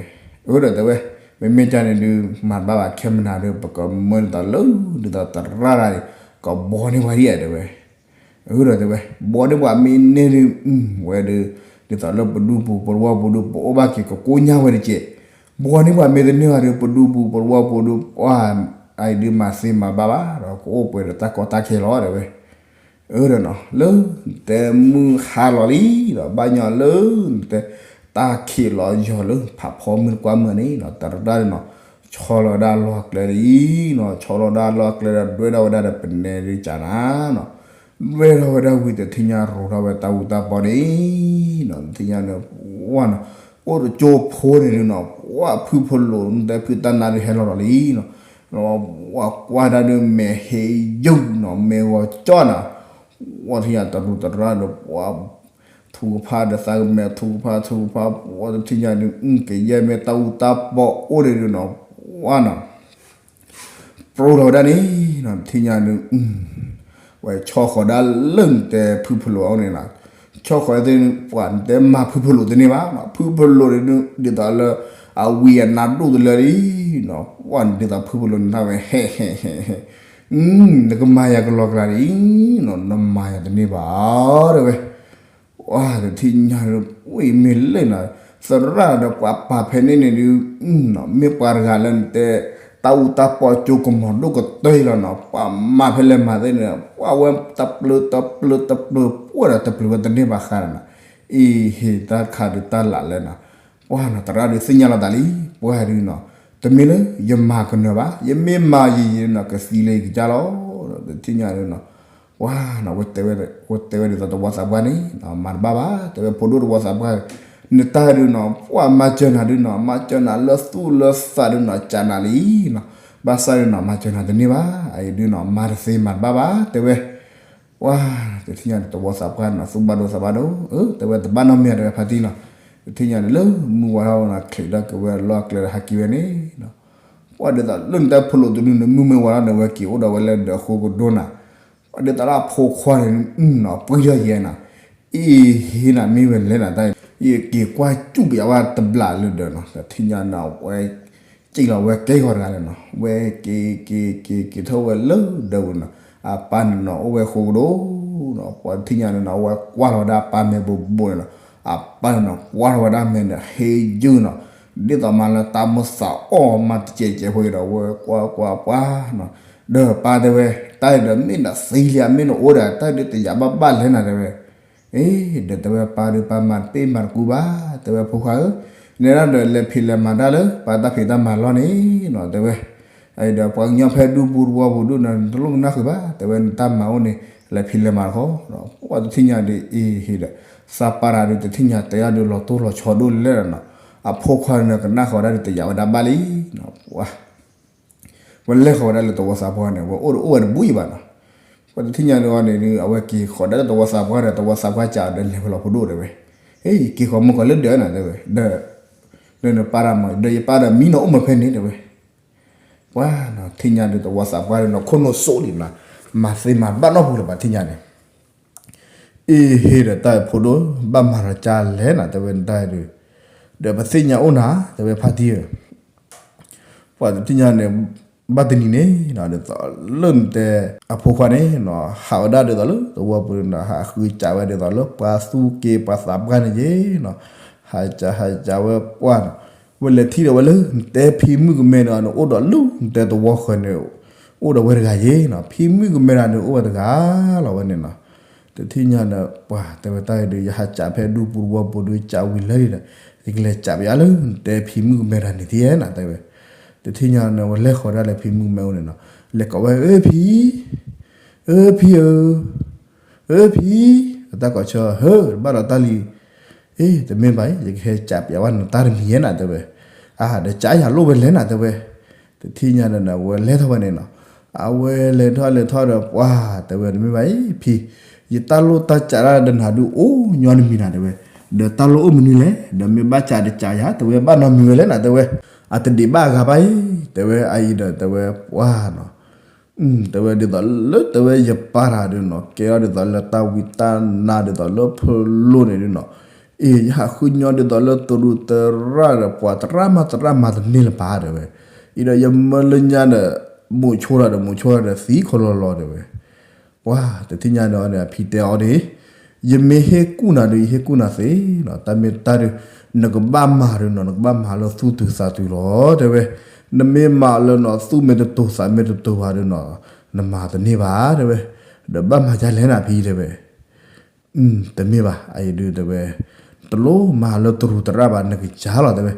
အၢဒီးတဲဝဲ မ့မ့ၢ်ကန့ၣ်ဒုး မၤတဘၣ်ဘၣ်ခဲမနၤဒီး ပကမၢနသးလၢ ဒ်သိးသရၣ်တဂၤန့ၣ် ကဘီန့ၢ်ပှၤဒ်ယါတဲဝဲ အၢဒီးတဲဝဲ ဘီန့ၢ်ပှၤမ့ၢ်န့ၢ်ဒုး ဝဲဒုး ဒ်သိးလၢပဒူပူၤပဝီပူၤဒုး ပအိၣ်ဘၣ်က့ၤကကိညၢ်ဝဲတက့ၢ် ဘီန့ၢ်ပှၤမ့ၢ်တန့ၢ်ဘၣ်ဒီး ပဒူပူၤပဝီပူၤဒုး ပှၢ်အံၤဒုးမၤသ့မၤဘၣ်ဘၣ်ဒီး ကအိၣ်ပှဲၤဒီးတၢ်ကီတၢ်ခဲလီၤတဲဝဲ အၢဒီးနီၤ လၢနတဲမုၢ်ဟါလီၤလံဒီး ဘၣ်ညီလၢနတဲ တၢ်ခံးလီၤယီၤလၢဖးဖီမုၢ်တကွၢ်မုၢ်န့ၣ်နီၤ တရၢ်တၢ်န့ၣ်နီၤ ဆီလီၤဝဲဒၣ်လီၢ်ကျဲဒ်အံၤနီၤ ဆီလီၤဝဲဒၣ်လီၢ်ကျဲဒီး ဒွဲၣ်ထီၣ်ဝဲဒၣ်ဒီးပနဲဒုးကနၤနီၤ ဒွဲၣ်ထီၣ်ဝဲဒၣ်ဝံၤတထံၣ်ညါရိၤထီၣ်ဝဲတၢ်အူတၢ်ပီန့ၣ်နီၤ တထံၣ်ညါန့ၣ် ပှၢ်နီၤ အိၣ်တကၠိဖိန့ၣ်ဒုးနီၤ ပှၢ်ဖုဖလိာ်နတဲဖုတၢ်နါဒုးဟဲလီၤလီၤလံနီၤ ပှၢ်ကွၢ်တၢ်ဒုးမဲာ်ဟ့ယုၢ်နီၤ မဲာ်ဂီၤကၠီနီၤ ပှၢ်ထံၣ်ညါတရူးတရၢ်ဒီးပှၢ် ထူကဖၣ်ဒီးသးကမဲာ်ထူကဖၣ်ထူကဖၣ် ပှၢ်တထံၣ်ညါဒုး ကယဲၢ်မ့ၢ်တၢ်အူတၢ်ပီအိၣ်န့ၣ်ဒုးနီၤ ပှၢ်နီၤ ပြိလီၤဝဲဒၣ်န့ၣ်နီၤ တထံၣ်ညါဒုး ဝဲဆီၣ်ဃီၤဒၣ်လၢနတဲဖုဖလိာ်အအိၣ်န့ၣ်နီၤ ဆီၣ်ဃီၤသ့ၣ် ပှၢ်နတဲမၤဖုဖလိာ်တန့ၢ်ဘၣ်နီၤ ဖုဖလိာ်န့ၣ်ဒုး ဒ်သိးလၢ အဝံၤအနါဒိၣ်တလၢလံနီၤ ပှၢ်န့ၣ်ဒ်သိးဖုဖလိာ်န့ၣ်တၢ်ဝဲဟဲဟဲဟဲဟဲ နကမၤယၤကလီကလီဒ်အံၤနီၤ နမၤယၤတန့ၢ်ဘၣ်တဲဝဲ ပှၢ်တထံၣ်ညါဒုး ဝံၤမ့ၢ်လၢနီၤ သရၣ်ဒီးပှၤပာ်ဖဲန့ၣ်န့ၣ်ဒုး မ့ၢ်ပှၤတဂၤလၢနတဲ တၢ်အူတၢ်ပီကၠိကမီၤဒိၣ်ကတၢၢ်အံၤလီၤနီၤ ပှၤမၤဖဲလဲၣ်မၤသ့ၣ်န့ၣ် ပှၢ်ဝဲတပျုာ်တပျုာ်တပျုာ် ပှၢ်ဒီးတပျုာ်ဝဲတန့ၢ်ဘၣ်ဃးနီၤ အံၤဟ့ၣ်တၢ်တခါဒုးတၢ်လၢ်လဲၣ်နီၤ ပှၢ်နီၤ သရၣ်ဒုးသ့ၣ်ညါလီၤသးလံ ပှၢ်ဒုးနီၤ တမ့ၢ်လၢယမၤကနၢၤဘၣ် ယမ့ၢ်မၤယံာ်ယံာ်နီၤ ကသံလၢယကစၢ်လီၤ တထံၣ်ညါဒုးနီၤ ပှၢ်နီၤ ဝဲတဲဝဲဒ်သိးသဝီသးပှၢ်န့ၣ် မၤတဘၣ်ဘၣ် တဲဝဲဖိဒိၣ်သဝီသးပှၢ် နတၢ်ဒုးနီၤ ပှၢ်မၤစၢၤနၤဒုးနီၤ မၤစၢၤနၤလၢသူၣ်လၢသးဒုးနီၤ ကနၤလံနီၤ ဘၣ်ဆၣ်ဒုးနီၤ မၤစၢၤနၤတန့ၢ်ဘၣ် အအံၤဒုးနီၤ မၤတသ့မၤတဘၣ်ဘၣ် တဲဝဲ ပှၢ် တထံၣ်ညါန့ၣ် သဝီသးပှၢ်နီၤ သူၣ်ဘၣ်ဒိသးဘၣ်ဒိ တဲဝဲတဘၣ်နီတမံၤတဲဝဲဖါတံၢ်နီၤ တထံၣ်ညါန့ၣ်လၢမုၢ်ဝါထီၣ်ဝဲနီၤ ချံးထီၣ်က့ၤဝဲလီၢ်ကျဲဒီးဟးက့ၤဝဲန့ၣ်နီၤ ပှၢ်ဒ်သိးလၢနတၢ်ဖလိာ်တဒုန့ၣ် မုၢ်မ့ၢ်ဝါထီၣ်န့ၣ် ဝဲက့ၤအိၣ်ဒီးဝဲလၢဒၢးအဃိကဒိနၤ ပှၢ်ဒ်သိးလၢအဖိခွါန့ၣ်နီၤ ပှံၢ်ထီၣ်ယဲနီၤ အံၤဟ့ၣ်နၤမ့ၢ်ဝဲလဲၣ်နၤတၢ် ယက့ၤကွၢ်စူၣ်ပယါဝဲတဘျးလၢဒၢးနီၤ တထံၣ်ညါနီၤ ဝဲ စံၣ်လီၤဝဲကဲဂီၤတဂၤန့ၣ်နီၤ ဝဲက့ၤက့ၤက့ၤက့ၤထီၣ်ဝဲလၢဒၢးပူၤနီၤ အပၢ်န့ၣ်နီၤ အိၣ်ဝဲဃိကဒိနီၤ ပှၢ်တထံၣ်ညါန့ၣ်နီၤ ဝဲကွၢ်လီၤဝဲဒၣ်အပၢ်မဲာ်ဘိးဘိးန့ၣ်နီၤ အပၢ်န့ၣ်နီၤ ကွၢ်လီၤဝဲဒၣ်မဲာ်န့ၣ် ဟ့ယုၢ်နီၤ ဒ်သိးမးလၢတၢ်မိၣ်သးအီၣ်မးတစဲးကဲးဖိအံၤဒီး ဝဲကွၢ်ကွၢ်ပှၢ်နီၤ ဒီးပၢ်တဲဝဲ တၢ်အံၤဒီးမ့ၢ်နသံလံဧါ မ့ၢ်နအိၣ်ဒီး တၢ်ဒုးတယာ်ဘၣ်ဘၣ်လဲၣ်နၤတဲဝဲ အ အ့ ဒီးတဲဝဲပၢ်ဒီးပၢ်မၤတပ့ၢ်မၤတကူဘၣ် တဲဝဲဖိခွါဧၢ, နဲဒၣ်ဒီးလဲၤဖံးလဲၤမၤတၢ်လၢ ပၢ်တၢ်ဖံးတၢ်မၤလီၢ်န့ၣ်နီၤ တဲဝဲ, အံၤဒီးပှၤကညီဖဲဒူပူၤတဝီပူၤဒုးနတလိၣ်ကနၣ်ဃုာ်ဘၣ် တဲဝဲနတၢ်မၤအိၣ်န့ၣ် လဲၤဖံးလဲၤမၤတခီ, ပှၤတထံၣ်ညါဒီးအ့ဟ့ဒီး သးပၢ်တၢ်ဒီးတထံၣ်ညါတဲအီၤဒီးလီၤတိၢ်လီၤဆီဒိၣ်လဲၣ်နီၤ, အဖိခွါန့ၣ်ကနၣ်ဃီၤဒၣ်ဒီးတယာ်ဝဲဒၣ်ဘၣ်လံနီၤ, ပှၤ ဝဲလဲၤဃီၤဝဲဒၣ်လၢသဝီသးပှၢ်န့ၣ် ဝဲအိၣ်ဒီးအိၣ်ဝဲတဘူၣ်အံၤဘၣ်နီၤ, ပှၤတထံၣ်ညါဒီးအီၤန့ၣ် အဝဲက့ၤဃီၤဒၣ်လၢသဝီသးပှၢ်ဒီး သဝီသးပှၢ်ကးဒီးလဲၤဝဲလီၤဖိဒိၣ်တဲဝဲ, ဟ့ၣ် ယက့ၤဃီၤမုၢ်ကီၤလၢဒၢးနီၤတဲဝဲ, ဒီး ဒီးနပၢ်တၢ်မၤ ဒီးယပၢ်ဒီးမံနီၤအိၣ်မးဖဲန့ၣ်တဲဝဲ, ပှၤနီၤထံၣ်ညါဒီးသဝီသးပှၢ်ဒီးနီၤ ခိၣ်နူာ်စိးလံနီၤ, မၤသ့မၤဘၣ်နီတပူၤလၢၤဘၣ်ထံၣ်ညါန့ၣ် အ့ဟ့ဒီးတၢ်ဖိဒိၣ် ဘၣ်မၤဒီးကၢ်လဲၣ်နၤ တဲဝဲနတၢ်အံၤဒီး, ဒီးပသ့ၣ်ညါအိၣ်နၤ တဲဝဲဖါတံၢ်ဧၢ, ပှၤတထံၣ်ညါန့ၣ် ဘၣ်တနံၤန့ၣ်နီၤ ဒ်သိးလၢနတဲ အဖိခွါန့ၣ်နီၤ ဟးဝဲဒၣ်ဒ်သိးလၢသဝီပူၤန့ၣ်နီၤ ဟးဃုကးဝဲဒ်သိးလၢပှၤသူၣ်က့ပှၤသးပှၢ်န့ၣ်ယ့ၣ်နီၤ, ဟးကးဟးကးဝဲပှၢ်နီၤ, ဝဲလဲၤထံၣ်ဒီးဝဲလၢ နတဲဖံမုၣ်ကမဲဒီး နအိၣ်ဒီးလၢနတဲသဝီဃၢၤန့ၣ် အိၣ်ဒီးဝဲတဂၤယ့ၣ်နီၤ, ဖံမုၣ်ကမဲတၢ်န့ၣ်အိၣ်ဝဲတဂၤလီၤဝဲန့ၣ်နီၤ, တထံၣ်ညါဒီး ပှၤတဲဝဲတၢ်အံၤဒီး ယဟးကးဖဲဒူပူၤတဝီပူၤဒီးကးဝံၤလၢန့ၣ်ဒီး ယကလဲၤကးပယါလၢနတဲဖံမုၣ်ကမဲတၢ်န့ၣ်သ့နီၤ တဲဝဲ, တထံၣ်ညါန့ၣ် ဝဲလဲၤဃီၤဒၣ်လၢဖံမုၣ်ကမဲအိၣ်န့ၣ်နီၤ, လဲၤကိးဝဲ အၢဖံ အၢဖံဧၢ, အၢဖံ, အတၢ်ကိးဆၢ ဟၢ ဘၣ်ဒီးတၢ်လံ, အ့ တမ့ၢ်ဘၣ်အံၤ ယကဟဲကးပယါဝဲနတၢ်တမံၤယဲၢ်နၤတဲဝဲ, အၢ ဒီးကးယၤလိၣ်ဝဲလဲၣ်နၤတဲဝဲ, တထံၣ်ညါဒီးနၤ ဝဲလဲၤထီၣ်ဝဲန့ၣ်နီၤ, အဝဲလဲၤထီၣ်လဲၤထီၣ်ဒီး ပှၤတဲဝဲတမ့ၢ်ဘၣ်အံၤ ဖံ, ယတၢ်လိၣ်တၢ်ကးတၢ်ဒီးနၤဒုးအိၣ်ညီနမံၤနၤတဲဝဲ, ဒီးတၢ်လိၣ်အိၣ်မနုၤလဲၣ်, ဒီးမ့ၢ်ဘၣ်ကးတကးယၤ တဲဝဲဘၣ်နီတမံၤဝဲလဲၣ်နၤတဲဝဲ, အတဒံးဘၣ်အဂၤဘၣ်အံၤ, တဲဝဲအအံၤဒီးတဲဝဲပှၤနီၤ တဲဝဲဒ်သိးလၢတဲဝဲယပၢ်တၢ်ဒုးနီၤ ကဲထီၣ်ဒ်သိးလၢတၢ်ဝံတၢ်နါဒ်သိးလၢဖၢလိန့ၣ်ဒုးနီၤ, အ့ ယဟးဃုညီဒ်သိးလၢတရူးတရၣ်ဒီး ပှၤတရၣ်မၤတရၣ်မၤတန့ၢ်လၢၤဘၣ်တဲဝဲ, အံၤဒီးယမၢလၢညါဒီး မိးဆိဒီး မိးဆိဒီးသံခီလီၤလီၤတဲဝဲ ပှၤတထံၣ်ညါဒီးန့ၣ် အဖံတဲအီၤဒ်အံၤ, ယမ့ၢ်ဟ့ၣ်ကူၣ်နၤဒုး ယဟ့ၣ်ကူၣ်နၤသ့နီၤ, တၢ်မ့ၢ်တၢ်ဒုး နကဘၣ်မၤဒုးနီၤ နကဘၣ်မၤလၢသူၣ်တုၤသးတုၤလီၤ တဲဝဲ, နမ့ၢ်မၤလၢနီၤ သူၣ်မ့ၢ်တတုၤသးမ့ၢ်တတုၤဘၣ်ဒုးနီၤ နမၤတန့ၢ်ဘၣ် တဲဝဲ, ဒီးဘၣ်မၤဒ်လဲၣ်နၤဖံ တဲဝဲ တမ့ၢ်ဘၣ် အအံၤဒုးတဲဝဲ, တလိၣ်မၤလၢတရူးတရၣ်ဘၣ် နကစၢ်လီၤ တဲဝဲ,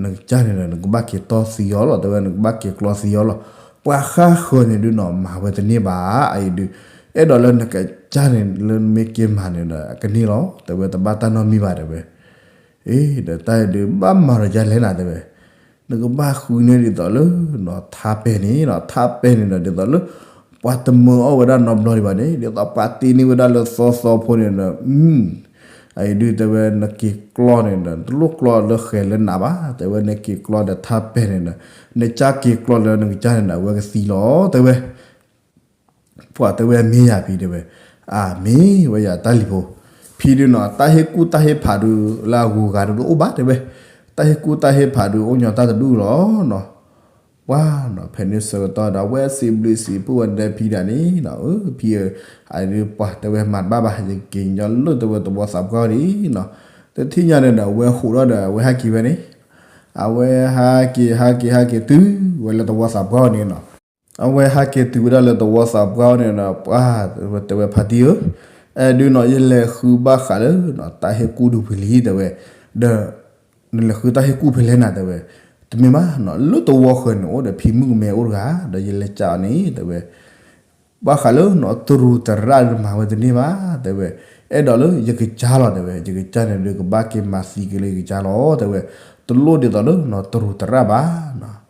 နကစၢ်န့ၣ်ဒီး နကဘၣ်က့ၤတီၢ်သံအီၤလီၤ တဲဝဲ နကဘၣ်က့ၤကျီသံအီၤလီၤ, ပှၤဃၣ်ဃၢၤန့ၣ်ဒုးနီၤ မၤဝဲတန့ၢ်ဘၣ် အအံၤဒုး, အဲၣ်ဒိးလၢနကစၢ်န့ၣ် လၢနမ့ၢ်က့ၤမၤန့ၣ်ဒီး အကန့ၢ်လီၤ တဲဝဲ တဘၣ်တၢ်နီတမံၤဘၣ် တဲဝဲ, အ့ ဒီးတၢ်အံၤဒုး ဘၣ်မၤဒီးဒ်လဲၣ်နၤ တဲဝဲ နကဘၣ်ဃုန့ၢ်ဒ်သိးလၢ ထါပဲန့ၣ်နီၤ ထါပဲန့ၣ်ဒီး ဒ်သိးလၢ ပှၤတမၢအီၣ်ဝဲဒၣ်နီတဘျီဒံးဘၣ်န့ၣ် ဒ်သိးပှၤတ့န့ၢ်ဝဲဒၣ်လၢသီသီဖိန့ၣ်ဒီး အံၤဒုးတဲဝဲ နက့ၤကျီန့ၣ်ဒီး တလိၣ်ကျီလၢဃဲၤလၢနးဘၣ် တဲဝဲ နက့ၤကျီဒီးထါပဲန့ၣ်ဒီး နကစၢ်က့ၤကျီလၢနကစၢ်န့ၣ်ဒီး အဝဲကသံလီၤ တဲဝဲ ပှၤတဲဝဲမ့ၢ်ယၤဖံတဲဝဲ, အမ့ၢ်ဝဲယၤတၢ်လံၤဖိ, ဖံဒုးနီၤ တၢ်ဟ့ၣ်ကူၣ်တၢ်ဟ့ၣ်ဖးဒုးလၢအဂုၤအဂၤဒုးတအိၣ်ဘၣ်တဲဝဲ, တၢ်ဟ့ၣ်ကူၣ်တၢ်ဟ့ၣ်ဖးဒုးအိၣ်ညီတၢ်တဒူၣ်လီၤနီၤ, ပှၤနီၤ ဖဲန့ၣ်ဆၢကတီၢ်ဒီး အဝဲစံးဘျုးစံးဖှိၣ်ဝဲဒၣ်ဖံဒၣ်န့ၣ်နီၤ, အၢ ဖံဧၢ, အဒုးပှၤတဲဝဲမၤတဘၣ်ဘၣ် ယက့ၤညီလၢတဲဝဲသဝီသးပှၢ်ဒံးနီၤ, တထံၣ်ညါန့ၣ်ဒီး အဝဲဟးထီၣ်ဒီး အဝဲဟးက့ၤဝဲန့ၣ်, အဝဲဟးက့ၤ ဟးက့ၤ ဟးက့ၤတုၤဝဲလၢသဝီသးပှၢ်န့ၣ်နီၤ အဝဲဟးက့ၤတုၤဝဲဒၣ်လၢသဝီသးပှၢ်န့ၣ်ဒီး ပှၤတဲဝဲဖါတံၢ်ဧၢ, အဲဒုးနီၤ ယလဲၤဃုဘၣ်ဃးလၢ တၢ်ဟ့ၣ်ကူၣ်ဒုးဖဲလံတဲဝဲ, ဒီး နလဲၤဃုတၢ်ဟ့ၣ်ကူၣ်ဖဲလဲၣ်နၤတဲဝဲ, တမ့ၢ်ဘၣ်နီၤ လၢသဝီဃၢၤန့ၣ်အိၣ်ဒီးဖံမုၣ်ကမဲအိၣ်တဂၤ ဒီးယလဲၤကးအီၤန့ၣ်တဲဝဲ ဘၣ်ဃးလၢနီၤ တရူးတရၣ်ဒုးမၤဝဲတန့ၢ်ဘၣ်တဲဝဲ, အဲၣ်ဒိးလၢယကစၢ်လီၤတဲဝဲ, ယကစၢ်န့ၣ်ဒုးကဘၣ်က့ၤမၤသံက့ၤလၢယကစၢ်လီၤတဲဝဲ, တလိၣ်ဒ်သိးလၢနီၤ တရူးတရၣ်ဘၣ်နီၤ,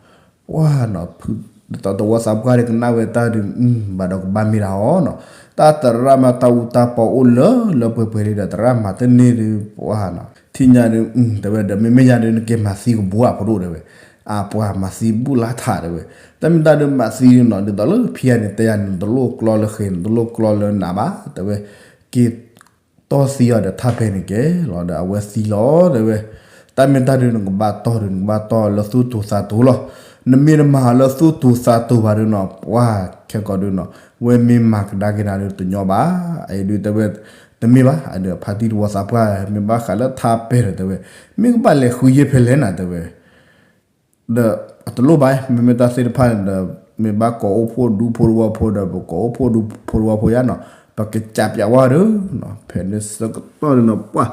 ပှၤနီၤ ဒ်သိးသဝီသးပှၢ်ဒုးကနၣ်ဝဲတၢ်ဒုး ဘၣ်ဒီးကဘၣ်မ့ၢ်ဒၣ်အီၤနီၤ, တၢ်တရၣ်မးတၢ်အူတၢ်ပီအိၣ်လၢလၢပှဲၤပှဲၤလံဒီး တရၣ်မၤတန့ၢ်ဒုး ပှၤနီၤ ထံၣ်ညါဒုး တဲဝဲဒီး မ့မ့ၢ်ယၤဒုး နက့ၤမၤသံကဘိအဖိဒိၣ်တဲဝဲ, အပှၤမၤသံဘူၣ်လါထးတဲဝဲ, တၢ်မ့ၢ်တၢ်ဒုးမၤသံဒုးနီၤ ဒ်သိးလၢဖံယၤန့ၣ် တဲယၤန့ၣ် တလိၣ်ကျီလၢဃဲၤ တလိၣ်ကျီလၢနးဘၣ်တဲဝဲ, က့ၤ တီၢ်သံအီၤဒီးထါပဲန့ၣ်ကဲလီၤဒီး အဝဲသံလီၤတဲဝဲ, တၢ်မ့ၢ်တၢ်ဒုး နကဘၣ်တီၢ်ဒုး နကဘၣ်တီၢ်လၢသူၣ်တိၤသးတိၤလီၤ, နမ့ၢ်တမၤလၢသူၣ်တိၤသးတိၤဘၣ်ဒုးနီၤ ပှၤခဲကိာ်ဒုးနီၤ ဝဲမ့ၢ်မၤကဒါက့ၤနၤဒုးတညီဘၣ်, အအံၤဒုးတဲဝဲ တမ့ၢ်ဘၣ် အဒုးဖါတံၢ်သဝီသးပှၢ် မ့ၢ်ဘၣ်ဃးလၢထါပဲဒီးတဲဝဲ, မ့ၢ်ကဘၣ်လဲၤဃုယဲၢ်ဖဲလဲၣ်နၤတဲဝဲ ဒီးအတလိၣ်ဘၣ် မ့မ့ၢ်တၢ်သ့ၣ်တဖၣ်န့ၣ်ဒီး မ့ၢ်ဘၣ်ကိးအိၣ်ဖှိၣ်ဒူဖိတဝီဖိဒီး ပကိးအိၣ်ဖှိၣ်ဒူဖိတဝီဖိယါနီၤ, ပကစးပၠးဝဲဒီး ဖဲန့ၣ်ဆၢကတီၢ်န့ၣ်နီၤ ပှၤ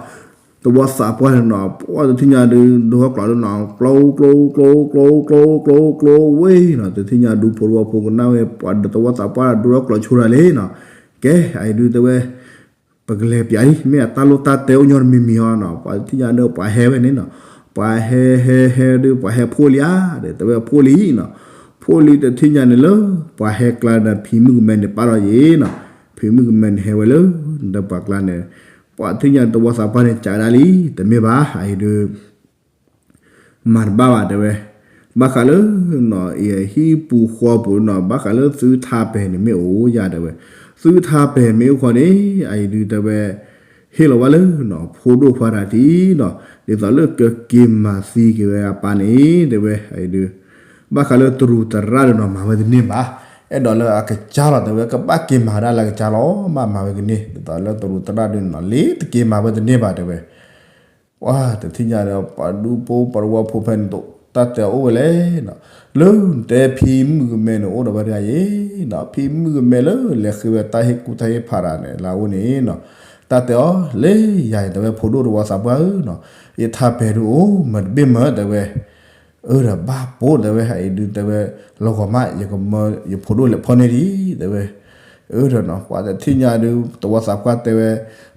သဝီသးပှၢ်န့ၣ်နီၤ ပှၤတထံၣ်ညါဒုး ဒိဟီကျိးဒုးနီၤ ကျိ ကျိ ကျိ ကျိ ကျိ ကျိ ကျိ ဝဲနီၤ တထံၣ်ညါဒူဖိတဝီဖိကနၣ်ဝဲ ပှၤဒီးသဝီသးပှၢ်ဒိဟီကျိးဆိတၢ်လံနီၤ ကဲ အအံၤဒုးတဲဝဲ ပကလဲၤပၠးလံ မ့ၢ်အတၢ်လိၣ်တၢ်တဲအိၣ်ညီတမံၤမံၤအီၤနီၤ ပှၤတထံၣ်ညါဒုး ပှၤဟဲဝဲန့ၣ်နီၤ ပှၤဟဲဟဲဟဲဒုး ပှၤဟဲဖှိၣ်လံဧါ တဲဝဲဖှိၣ်လံနီၤ ဖှိၣ်လံတထံၣ်ညါန့ၣ်လၢ ပှၤဟဲကျါဒီးဖံမုၣ်ကမဲန့ၣ်ပာ်ထီၣ်ယံၤနီၤ ဖံမုၣ်ကမဲန့ၣ်ဟဲဝဲလၢ ဒီးပှၤကျါန့ၣ် ပှၤတထံၣ်ညါသဝီသးပှၢ်န့ၣ် ကးဒၣ်လံ တမ့ၢ်ဘၣ် အအံၤဒုး မၤတဘၣ်ဘၣ်တဲဝဲ ဘၣ်ဃးလၢ နီၤ အံၤဟံၣ်ပူၤဃီပူၤနီၤ ဘၣ်ဃးလၢသုထါပဲာ်န့ၣ်မ့ၢ်အိၣ်ယၤတဲဝဲ သုထါပဲာ်မ့ၢ်အိၣ်ဃီန့ၣ် အအံၤဒုးတဲဝဲ ဟ့ၣ်လီၤဝဲလၢနီၤ ဖိဒိၣ်ခွါတၢ်ထံနီၤ ဒ်သိးလၢကက့ၤမၤသံက့ၤဝဲအပၢ်န့ၣ် တဲဝဲ အအံၤဒုး ဘၣ်ဃးလၢတရူးသရၣ်ဒီးနီၤ မၤဝဲတန့ၢ်ဘၣ် အဲၣ်ဒိးလၢအကစၢ်လီၤတဲဝဲ ကဘၣ်က့ၤမၤဝဲဒၣ်လၢအကစၢ်လီၤ ဘၣ်မၤဝဲကန့ၢ် ဒ်သိးလၢတရူးသရၣ်ဒုးနီၤ လ့ၤတက့ၤမၤဝဲတန့ၢ်ဘၣ်တဲဝဲ ပှၤတထံၣ်ညါဒီး ပှၤဒူဖိပှၤတဝီဖိဖဲန့ၣ် တၢ်တဲအီၤအိၣ်ဝဲလဲၣ်နီၤ လၢနတဲဖံမုၣ်ကမဲန့ၣ် အိၣ်ဒီးဝဲတဂၤအံၤနီၤ ဖံမုၣ်ကမဲလၢလဲၤဃ့ဝဲတၢ်ဟ့ၣ်ကူၣ်တၢ်ဟ့ၣ်ဖးတၢ်န့ၣ် လၢအအိၣ်န့ၣ်နီၤ တၢ်တဲအီၤလၢယၤန့ၣ် တဲဝဲဖိဒိၣ်တဝီသးပှၢ်ဧၢနီၤ ယထါပဲာ်ဒုးအိၣ်မၤတဘ့ၣ်မၤတဲဝဲ အၢဒီးဘၣ်ပိာ်တဲဝဲ အအံၤဒုးတဲဝဲ လီၤဂီၤမး ယကမၢယဖိဒိၣ်လဲၤဖီၣ်န့ၢ်ဒံး တဲဝဲ အၢဒီးနီၤ ပှၤတထံၣ်ညါဒုး သဝီသးပှၢ်တဲဝဲ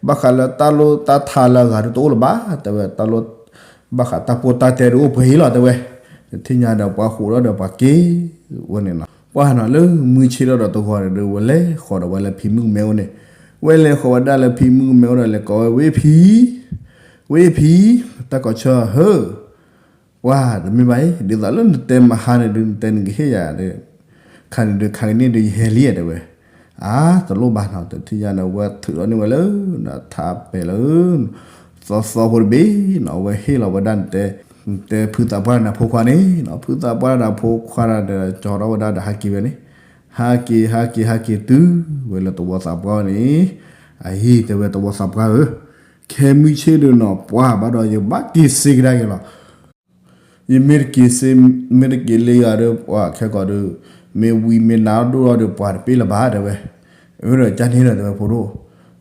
ဘၣ်ဃးလၢတၢ်လိၣ်တၢ်ထါလၢအဂၤဒုးတအိၣ်လၢၤဘၣ် တဲဝဲ တၢ်လိၣ် ဘၣ်ဃးတၢ်ပိၢ်တၢ်တဲဒုးအိၣ်ပှဲၤအံၤလီၤ တဲဝဲ တထံၣ်ညါဒီးပှၤဃိးဒီးဒီးပှၤက့ၤဝဲန့ၣ်နီၤ ပှၤနီၤလၢမုၢ်ဆ့ၣ်ထီၣ်ဒီးတဂီၤန့ၣ်ဒုး ဝဲလဲၤဃီၤဒီးဝဲလၢဖံမုၣ်ကမဲအိၣ်န့ၣ် ဝဲလဲၤဃီၤဝဲဒၣ်လၢဖံမုၣ်ကမဲအိၣ်ဒီးလဲၤကိးဝဲ ဝ့ၢ်ဖံ ဝ့ၢ်ဖံ တၢ်ကိးဆၢဟၢ ပှၤတမ့ၢ်ဘၣ်အံၤ ဒ်သိးလၢနတဲမဟါန့ၣ်ဒုး နတဲနကဟ့ၣ်ယၤဒီး ခါန့ၣ်ဒုး ခါကန့ၣ်ဒုး ယဟဲလံတဲဝဲ အါ တလိၣ်ဘၣ်နီၤ တထံၣ်ညါန့ၣ် ဝဲထုးထီၣ်န့ၢ်ဝဲလၢ ထါပဲာ်လၢ သီသီဖိတဘ့ၣ်နီၤ အဝဲဟ့ၣ်လီၤဝဲဒၣ်နတဲ နတဲဖုသးပှၢ်နၤဖိခွါန့ၣ်နီၤ ဖုသးပှၢ်နၤဖိခွါဒီး ကၠီထီၣ်ဝဲဒၣ်ဒီးဟးက့ၤဝဲန့ၣ် ဟးက့ၤ ဟးက့ၤ ဟးက့ၤတုၤဝဲလၢသဝီသးပှၢ်န့ၣ် အဟံၣ်တဲဝဲသဝီသးပှၢ်ဧၢ ခဲမုၢ်ဆ့ၣ်ဒုးနီၤ ပှၤဘၣ်ဒီးယဘၣ်က့ၤစ့ကဒါက့ၤလီၤ ယမ့ၢ်တက့ၤစ့ မ့ၢ်တက့ၤလ့ဂၤဒီး ပှၤခဲကီးဒီး မ့ၢ်ဝံမ့ၢ်နါဒိၣ်ထီၣ်ဒီး ပှၤတပ့ၢ်လၢၤဘၣ်တဲဝဲ အၢဒီးကန့ၣ်ဒီးတဲဝဲဖိဒိၣ်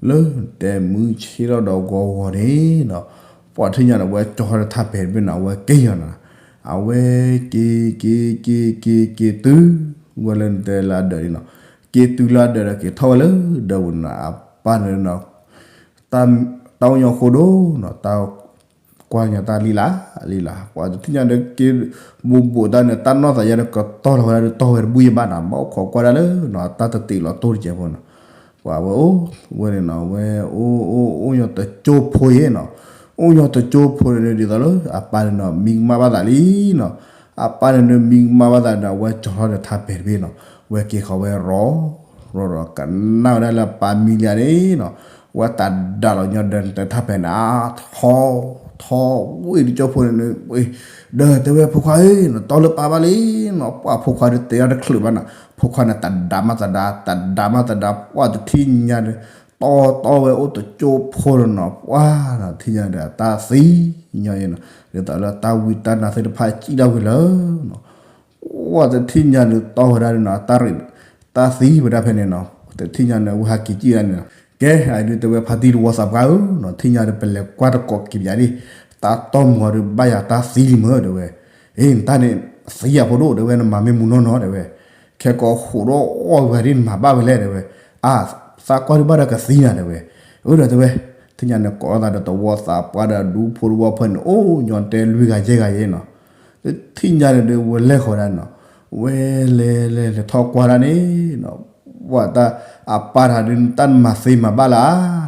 လၢတဲမုၢ်ဆ့ၣ်ထီၣ်ဒီးဂီၤဂီၤန့ၣ်နီၤ ပှၤထံၣ်ညါဒီး အဝဲကၠီထီၣ်ဒီးထါပဲာ်တဘ့ၣ်နီၤ အဝဲက့ၤယီၤနီၤ အဝဲက့ၤ က့ၤ က့ၤ က့ၤ က့ၤတုၤဝဲလၢနတဲလၢအဒၢးန့ၣ်နီၤ က့ၤတုၤလၢအဒၢးဒီးက့ၤထီၣ်ဝဲလၢဒၢးပူၤနီၤ အပၢ်န့ၣ်နီၤ တၢ်အိၣ်ညီဃိဒိၣ်နီၤ တၢ်ကွၢ်ညါတၢ်လံလၢ်လံလၢ် ပှၤတထံၣ်ညါဒီးက့ၤဘူးဘူးတၢ်န့ၣ် တၢ်နီၢ်သးယါဒီးကတီၢ်လီၤဝဲဒၣ်ဒီးတီၢ်ဝဲတဘူၣ်ယဘၣ်နီၤ ဘၣ်အိၣ်ခိးကွၢ်ဒၣ်လၢနီၤ တၢ်တတ့ၢ်လီၤတိၢ်တကဲးဖိနီၤ ပှၤဝဲအိၣ်ဝဲန့ၣ်နီၤ ဝဲအိၣ်အိၣ်အိၣ်ညီတကၠိဖိအံၤနီၤ အိၣ်ညီတကၠိဖိန့ၣ်ဒ်သိးလၢ အပၢ်န့ၣ်နီၤ မံကမၣ်ဘၣ်သးလံနီၤ အပၢ်န့ၣ်န့ၣ်မံကမၣ်ဘၣ်သးဒီး အဝဲကၠီထီၣ်ဒီးထါပဲာ်တဘ့ၣ်နီၤ ဝဲက့ၤဃီၤဝဲရီၤ ရီၤရီၤ ကနၣ်ဝဲဒၣ်လၢပၢ်မံလံဧါန့ၣ်နီၤ ဝဲတၢ်ဒၣ်လီၤညီဒီးနတဲထါပဲာ်န့ၣ် အါ ထီ ထီ ဝ့ၢ်တကၠိဖိန့ၣ် ဒီးတဲဝဲဖိခွါဧၢ နတီလၢပၢ်ဘၣ်လံနီၤ ပှၤဖိခွါဒီးတဲအီၤတချုးဘၣ်နီၤ ဖိခွါန့ၣ်တၢ်ဒၣ်မးတၢ်ဒၣ် တၢ်ဒၣ်မးတၢ်ဒၣ် ပှၤတထံၣ်ညါဒီး တီတီဝဲအိၣ်တကၠိဖိလီၤနီၤ ပှၤနီၤ ထံၣ်ညါဒီးတၢ်သံညီအံၤနီၤ ဒ်သိးလၢတၢ်ဝံတၢ်နါသ့ၣ်တဖၣ်စံၣ်ထီၣ်ဝံၤလၢနီၤ ပှၤတထံၣ်ညါန့ၣ်တီဝဲဒၣ်န့ၣ်နီၤ တၢ်ရ့ တၢ်သံဝဲဒၣ်ဖဲန့ၣ်နီၤ တထံၣ်ညါန့ၣ် ဝဲဟးက့ၤစံၣ်ဒၣ်န့ၣ်နီၤ ကဲ အဒုးတဲဝဲဖါတံၢ်တဝီသးပှၢ်ဧၢနီၤ ထံၣ်ညါဒီးပလဲၤကွၢ်တကိးက့ၤပယၤဒၣ် တၢ်တီမုၢ်အီၤဒီးဘၣ်ယၤတၢ်သံလံမၢတဲဝဲ အ့ နတၢ်န့ၣ် သံယၤဖိဒိၣ်တဲဝဲ နမၤမ့ၢ်မူနီၢ်နီၢ်တဲဝဲ ခဲကိးဟိးဒီးအီၣ်ဝဲဒၣ်နမၤဘၣ်ဝဲလဲၣ်တဲဝဲ အါ သးကွၢ်ဒုးဘၣ်ဒီးကသံနၤတဲဝဲ အၢဒီးတဲဝဲ ထံၣ်ညါန့ၣ်ကိးထီၣ်သးဒီးသဝီသးပှၢ်ဒီးဒူဖိတဝီဖိန့ၣ် အိၣ်ညီတဲလွံၢ်ဂၤယဲၢ်ဂၤယဲၢ်နီၤ ထံၣ်ညါန့ၣ်ဒီးဝဲလဲၤဃီၤဒၣ်နီၤ ဝဲလဲၤလဲၤလဲၤထီၣ်ကွၢ်ဒၣ်န့ၣ်နီၤ ပှၤတၢ်အပၢ်တၢ်ဒုး တၢ်မၤသ့မၤဘၣ်လၢ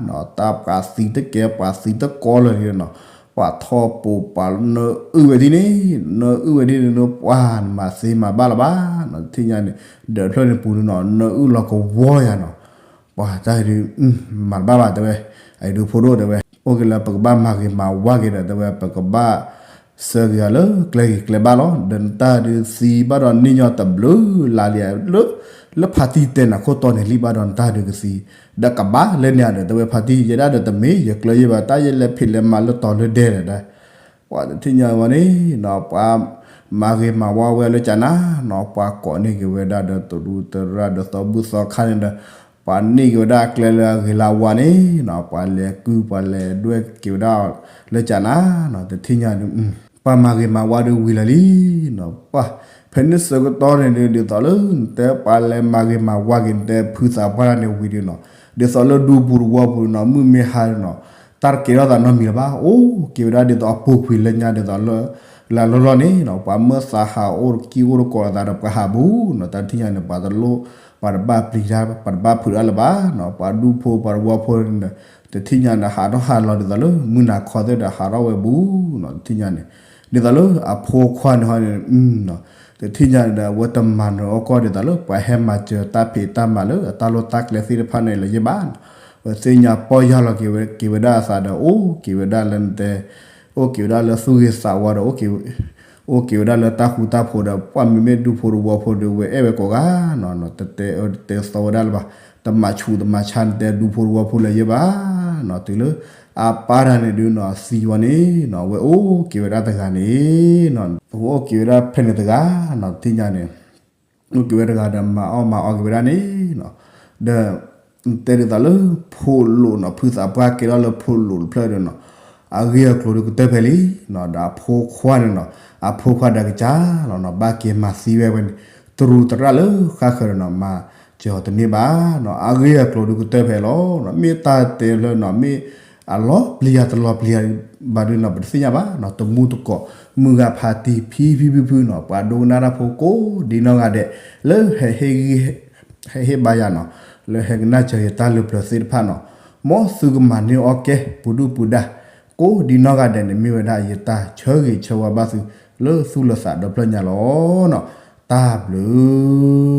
နီၤ တၢ်ပှၤသံတကဲ ပှၤသံတကီလၢာ်န့ၣ်နီၤ ပှၤထီၣ်ပိာ်ပှၤနၢအုၣ်ဝဲဒ်န့ၣ် နၢအုၣ်ဝဲဒ်န့ၣ်နီၤ ပှၤနမၤသ့မၤဘၣ်လၢၤဘၣ်နီၤ ထံၣ်ညါန့ၣ် ဒၢးဖျၢၣ်န့ၣ်ပူၤန့ၣ်နီၤ နၢအုၣ်လီၤကဝီၤယၤနီၤ ပှၤတၢ်ဒုး မၤတဘၣ်ဘၣ်တဲဝဲ အဒုးဖိဒိၣ်တဲဝဲ အိၣ်က့ၤလၢပကဘၣ်မၤဂ့ၤမၤဝါက့ၤဒီးတဲဝဲ ပကဘၣ်ဆှၢက့ၤအီၤလၢကျဲဂ့ၤကျဲဘၣ်လီၤ ဒီးနတၢ်ဒုးသံဘၣ်ဒီးန့ၢ်ညီတဘျုးလါလံ လၢ လၢဖါတံၢ်တဲနၤခိၣ်တီန့ၣ်လံဘၣ်ဒီးနတၢ်ဒုးကသံ ဒီးကဘၣ်လဲၣ်န့ၣ်ဒီးတဲဝဲဖါတံၢ် ယဲဒၣ်ဒီးတမ့ၢ် ယကျၢၤယဲဘၣ်တၢ်ယဲလဲၤဖံးလဲၤမၤလၢတီၤလၢဒဲဒီး ပှၤတထံၣ်ညါဝဲန့ၣ်နီၤ ပှၤမၤဂ့ၤမၤဝါဝဲလၢကနၤနီၤ ပှၤကိးန့ၢ်က့ၤဝဲဒၣ်ဒီးတရူးတရၣ်ဒီးသီဘူၣ်သီခါန့ၣ်ဒီး ပှၤန့ၢ်က့ၤဝဲဒၣ်ကျဲလၢအဂ့ၤလၢအဝါန့ၣ်နီၤ, ပှၤလဲၤကုၢ် ပှၤလဲၤဒွဲၣ်က့ၤဝဲဒၣ်လၢကနၤနီၤ, တထံၣ်ညါန့ၣ် ပှၤမၤဂ့ၤမၤဝါဒီးဝံၤလၢာ်လံနီၤ, ပှၤ ဖဲန့ၣ်ဆၢကတီၢ်န့ၣ်ဒုး ဒ်သိးလၢနတဲပှၤလဲၤမၤဂ့ၤမၤဝါက့ၤ နတဲဖုသးပှၢ်တၢ်န့ၣ်ဝံၤဒုးနီၤ, ဒ်သိးလၢဒူပူၤတဝီပူၤနီၤ မုၢ်မ့ၢ်ဟါနီၤ, တၢ်တကဲထီၣ်သးနီတမံၤလၢၤဘၣ်, အိၣ်က့ၤဝဲဒၣ်ဒ်သိးအပူၤကွံာ်လၢညါဒ်သိးလၢ လၢလီၢ်လီၢ်န့ၣ်နီၤ, ပှၤမၢသးဟးအိၣ်တကံၢ်အိၣ်တကိးအသးဒီးပှၤဟးဘူးနီၤ, တၢ်တထံၣ်ညါန့ၣ် ပှၤတလိၣ် ပှၤတဘၣ်ပျံၤတၢ် ပှၤတဘၣ်ဖုးတၢ်လၢၤဘၣ်နီၤ, ပှၤဒူဖိပှၤတဝီဖိန့ၣ် တထံၣ်ညါန့ၣ် ဟးထီၣ်ဟးလီၤဒ်သိးလၢ မုၢ်နၤခီသ့ၣ်ဒီးဟးထီၣ်ဝဲဘူးနီၤ, တထံၣ်ညါန့ၣ် ဒ်သိးလၢအဖိခွါန့ၣ်ဟီန့ၣ် တထံၣ်ညါန့ၣ်ဒီး အဝဲတမၤနၢၤအီၣ်ကီၢ်ဒ်သိးလၢ ပှၤဟဲမၤစၢၤတၢ်ဖံးတၢ်မၤလၢအတၢ်လီၢ်တၢ်ကျဲသ့ၣ်တဖၣ်န့ၣ်လၢၤယဲၢ်ဘၣ်နီၤ, အဝဲသ့ၣ်ညါပီၢ်ယၢ်လီၤက့ၤဝဲဒၣ်အသးဒီး အိၣ်က့ၤဝဲဒၣ်လၢနတဲ အိၣ်က့ၤဝဲဒၣ်လၢသူၣ်ဂ့ၤသးဝါဒီး အိၣ်က့ၤဝဲဒၣ်လၢတၢ်ဃူတၢ်ဖိးဒီး ပှၤမ့မ့ၢ်ဒူဖိတဝီဖိဒီး ဝဲအဲၣ်ဝဲကိးဂၤနီၤ, တတဲအၢတတဲသီဝဲဒၣ်လၢၤဘၣ်, တမၤဆူးတမၤဆါနတဲဒူဖိတဝီဖိလၢၤယဲၢ်ဘၣ်နီၤ, တုၤလၢအပၢ်တၢ်န့ၣ်ဒုးနီၤ သံဝဲန့ၣ်နီၤ, အဝဲအိၣ်က့ၤဝဲဒၣ်တဂၤန့ၣ်နီၤ, အဝဲအိၣ်က့ၤဝဲဒၣ်ဖဲန့ၣ်တဂၤနီၤ, တထံၣ်ညါန့ၣ် အိၣ်က့ၤဝဲတဂၤဒီးမၤအီၣ်မၤအီက့ၤဝဲဒၣ်န့ၣ်နီၤ, ဒီး တဲဒ်သိးလၢဖိလိာ်နီၤ, ဖုသးပှၢ်ကဲထီၣ်လၢဖိလိာ်တဖျၢၣ်ဒီးနီၤ, အဂ့ၢ်အကျိၤဒုးကတၢၢ်ဖဲလံနီၤ, ဒီးအဖိခွါန့ၣ်နီၤ, အဖိခွါဒီးကစၢ်လီၤနီၤ, ဘၣ်က့ၤမၤသံဝဲဝဲန့ၣ် တရူးသရၣ်လၢဃါဃၢၤဒီးနီၤ, မၤစၢၤအီၤတန့ၢ်ဘၣ်နီၤ, အဂ့ၢ်အကျိၤဒုးကတၢၢ်ဖဲလီၤနီၤ, မ့ၢ်တၢ်တဲဖျၢၣ်နီၤ, မ့ၢ်အလီၤပျံၤယၤတလီၤပျံၤယၤဘၣ်ဒုးနီၤ, ပတသ့ၣ်ညါဘၣ်နီၤ, တမူတကိး မုၢ်ဂၤဖးတံၢ် ဖံဖံဖုဖုနီၤ, ပှၤဒိကနၣ်တၢ်ဖိကိးဒ်နီၢ်ဂၤဒဲး လၢ ဟဲဟ့ၣ်ဘါယၤနီၤ, လၢဟဲကနၣ်စၢၤယတၢ်လၢပျၢၤသ့ၣ်တဖၣ်နီၤ, မ်သုကမၤန့ၢ်အီၣ်ကဲ ပူၤဒုၣ်ပူၤဒါ ကိးဒ်နီၢ်ဂၤဒဲးန့ၣ် မ့ၢ်ဝဲဒၣ်ယတၢ်ဆၢဂ့ၤဆၢဝါဘၣ်သု လၢသူၣ်လၢသးဒီဖျၢၣ်ညါလီၤနီၤ, တၢ်ဘျုး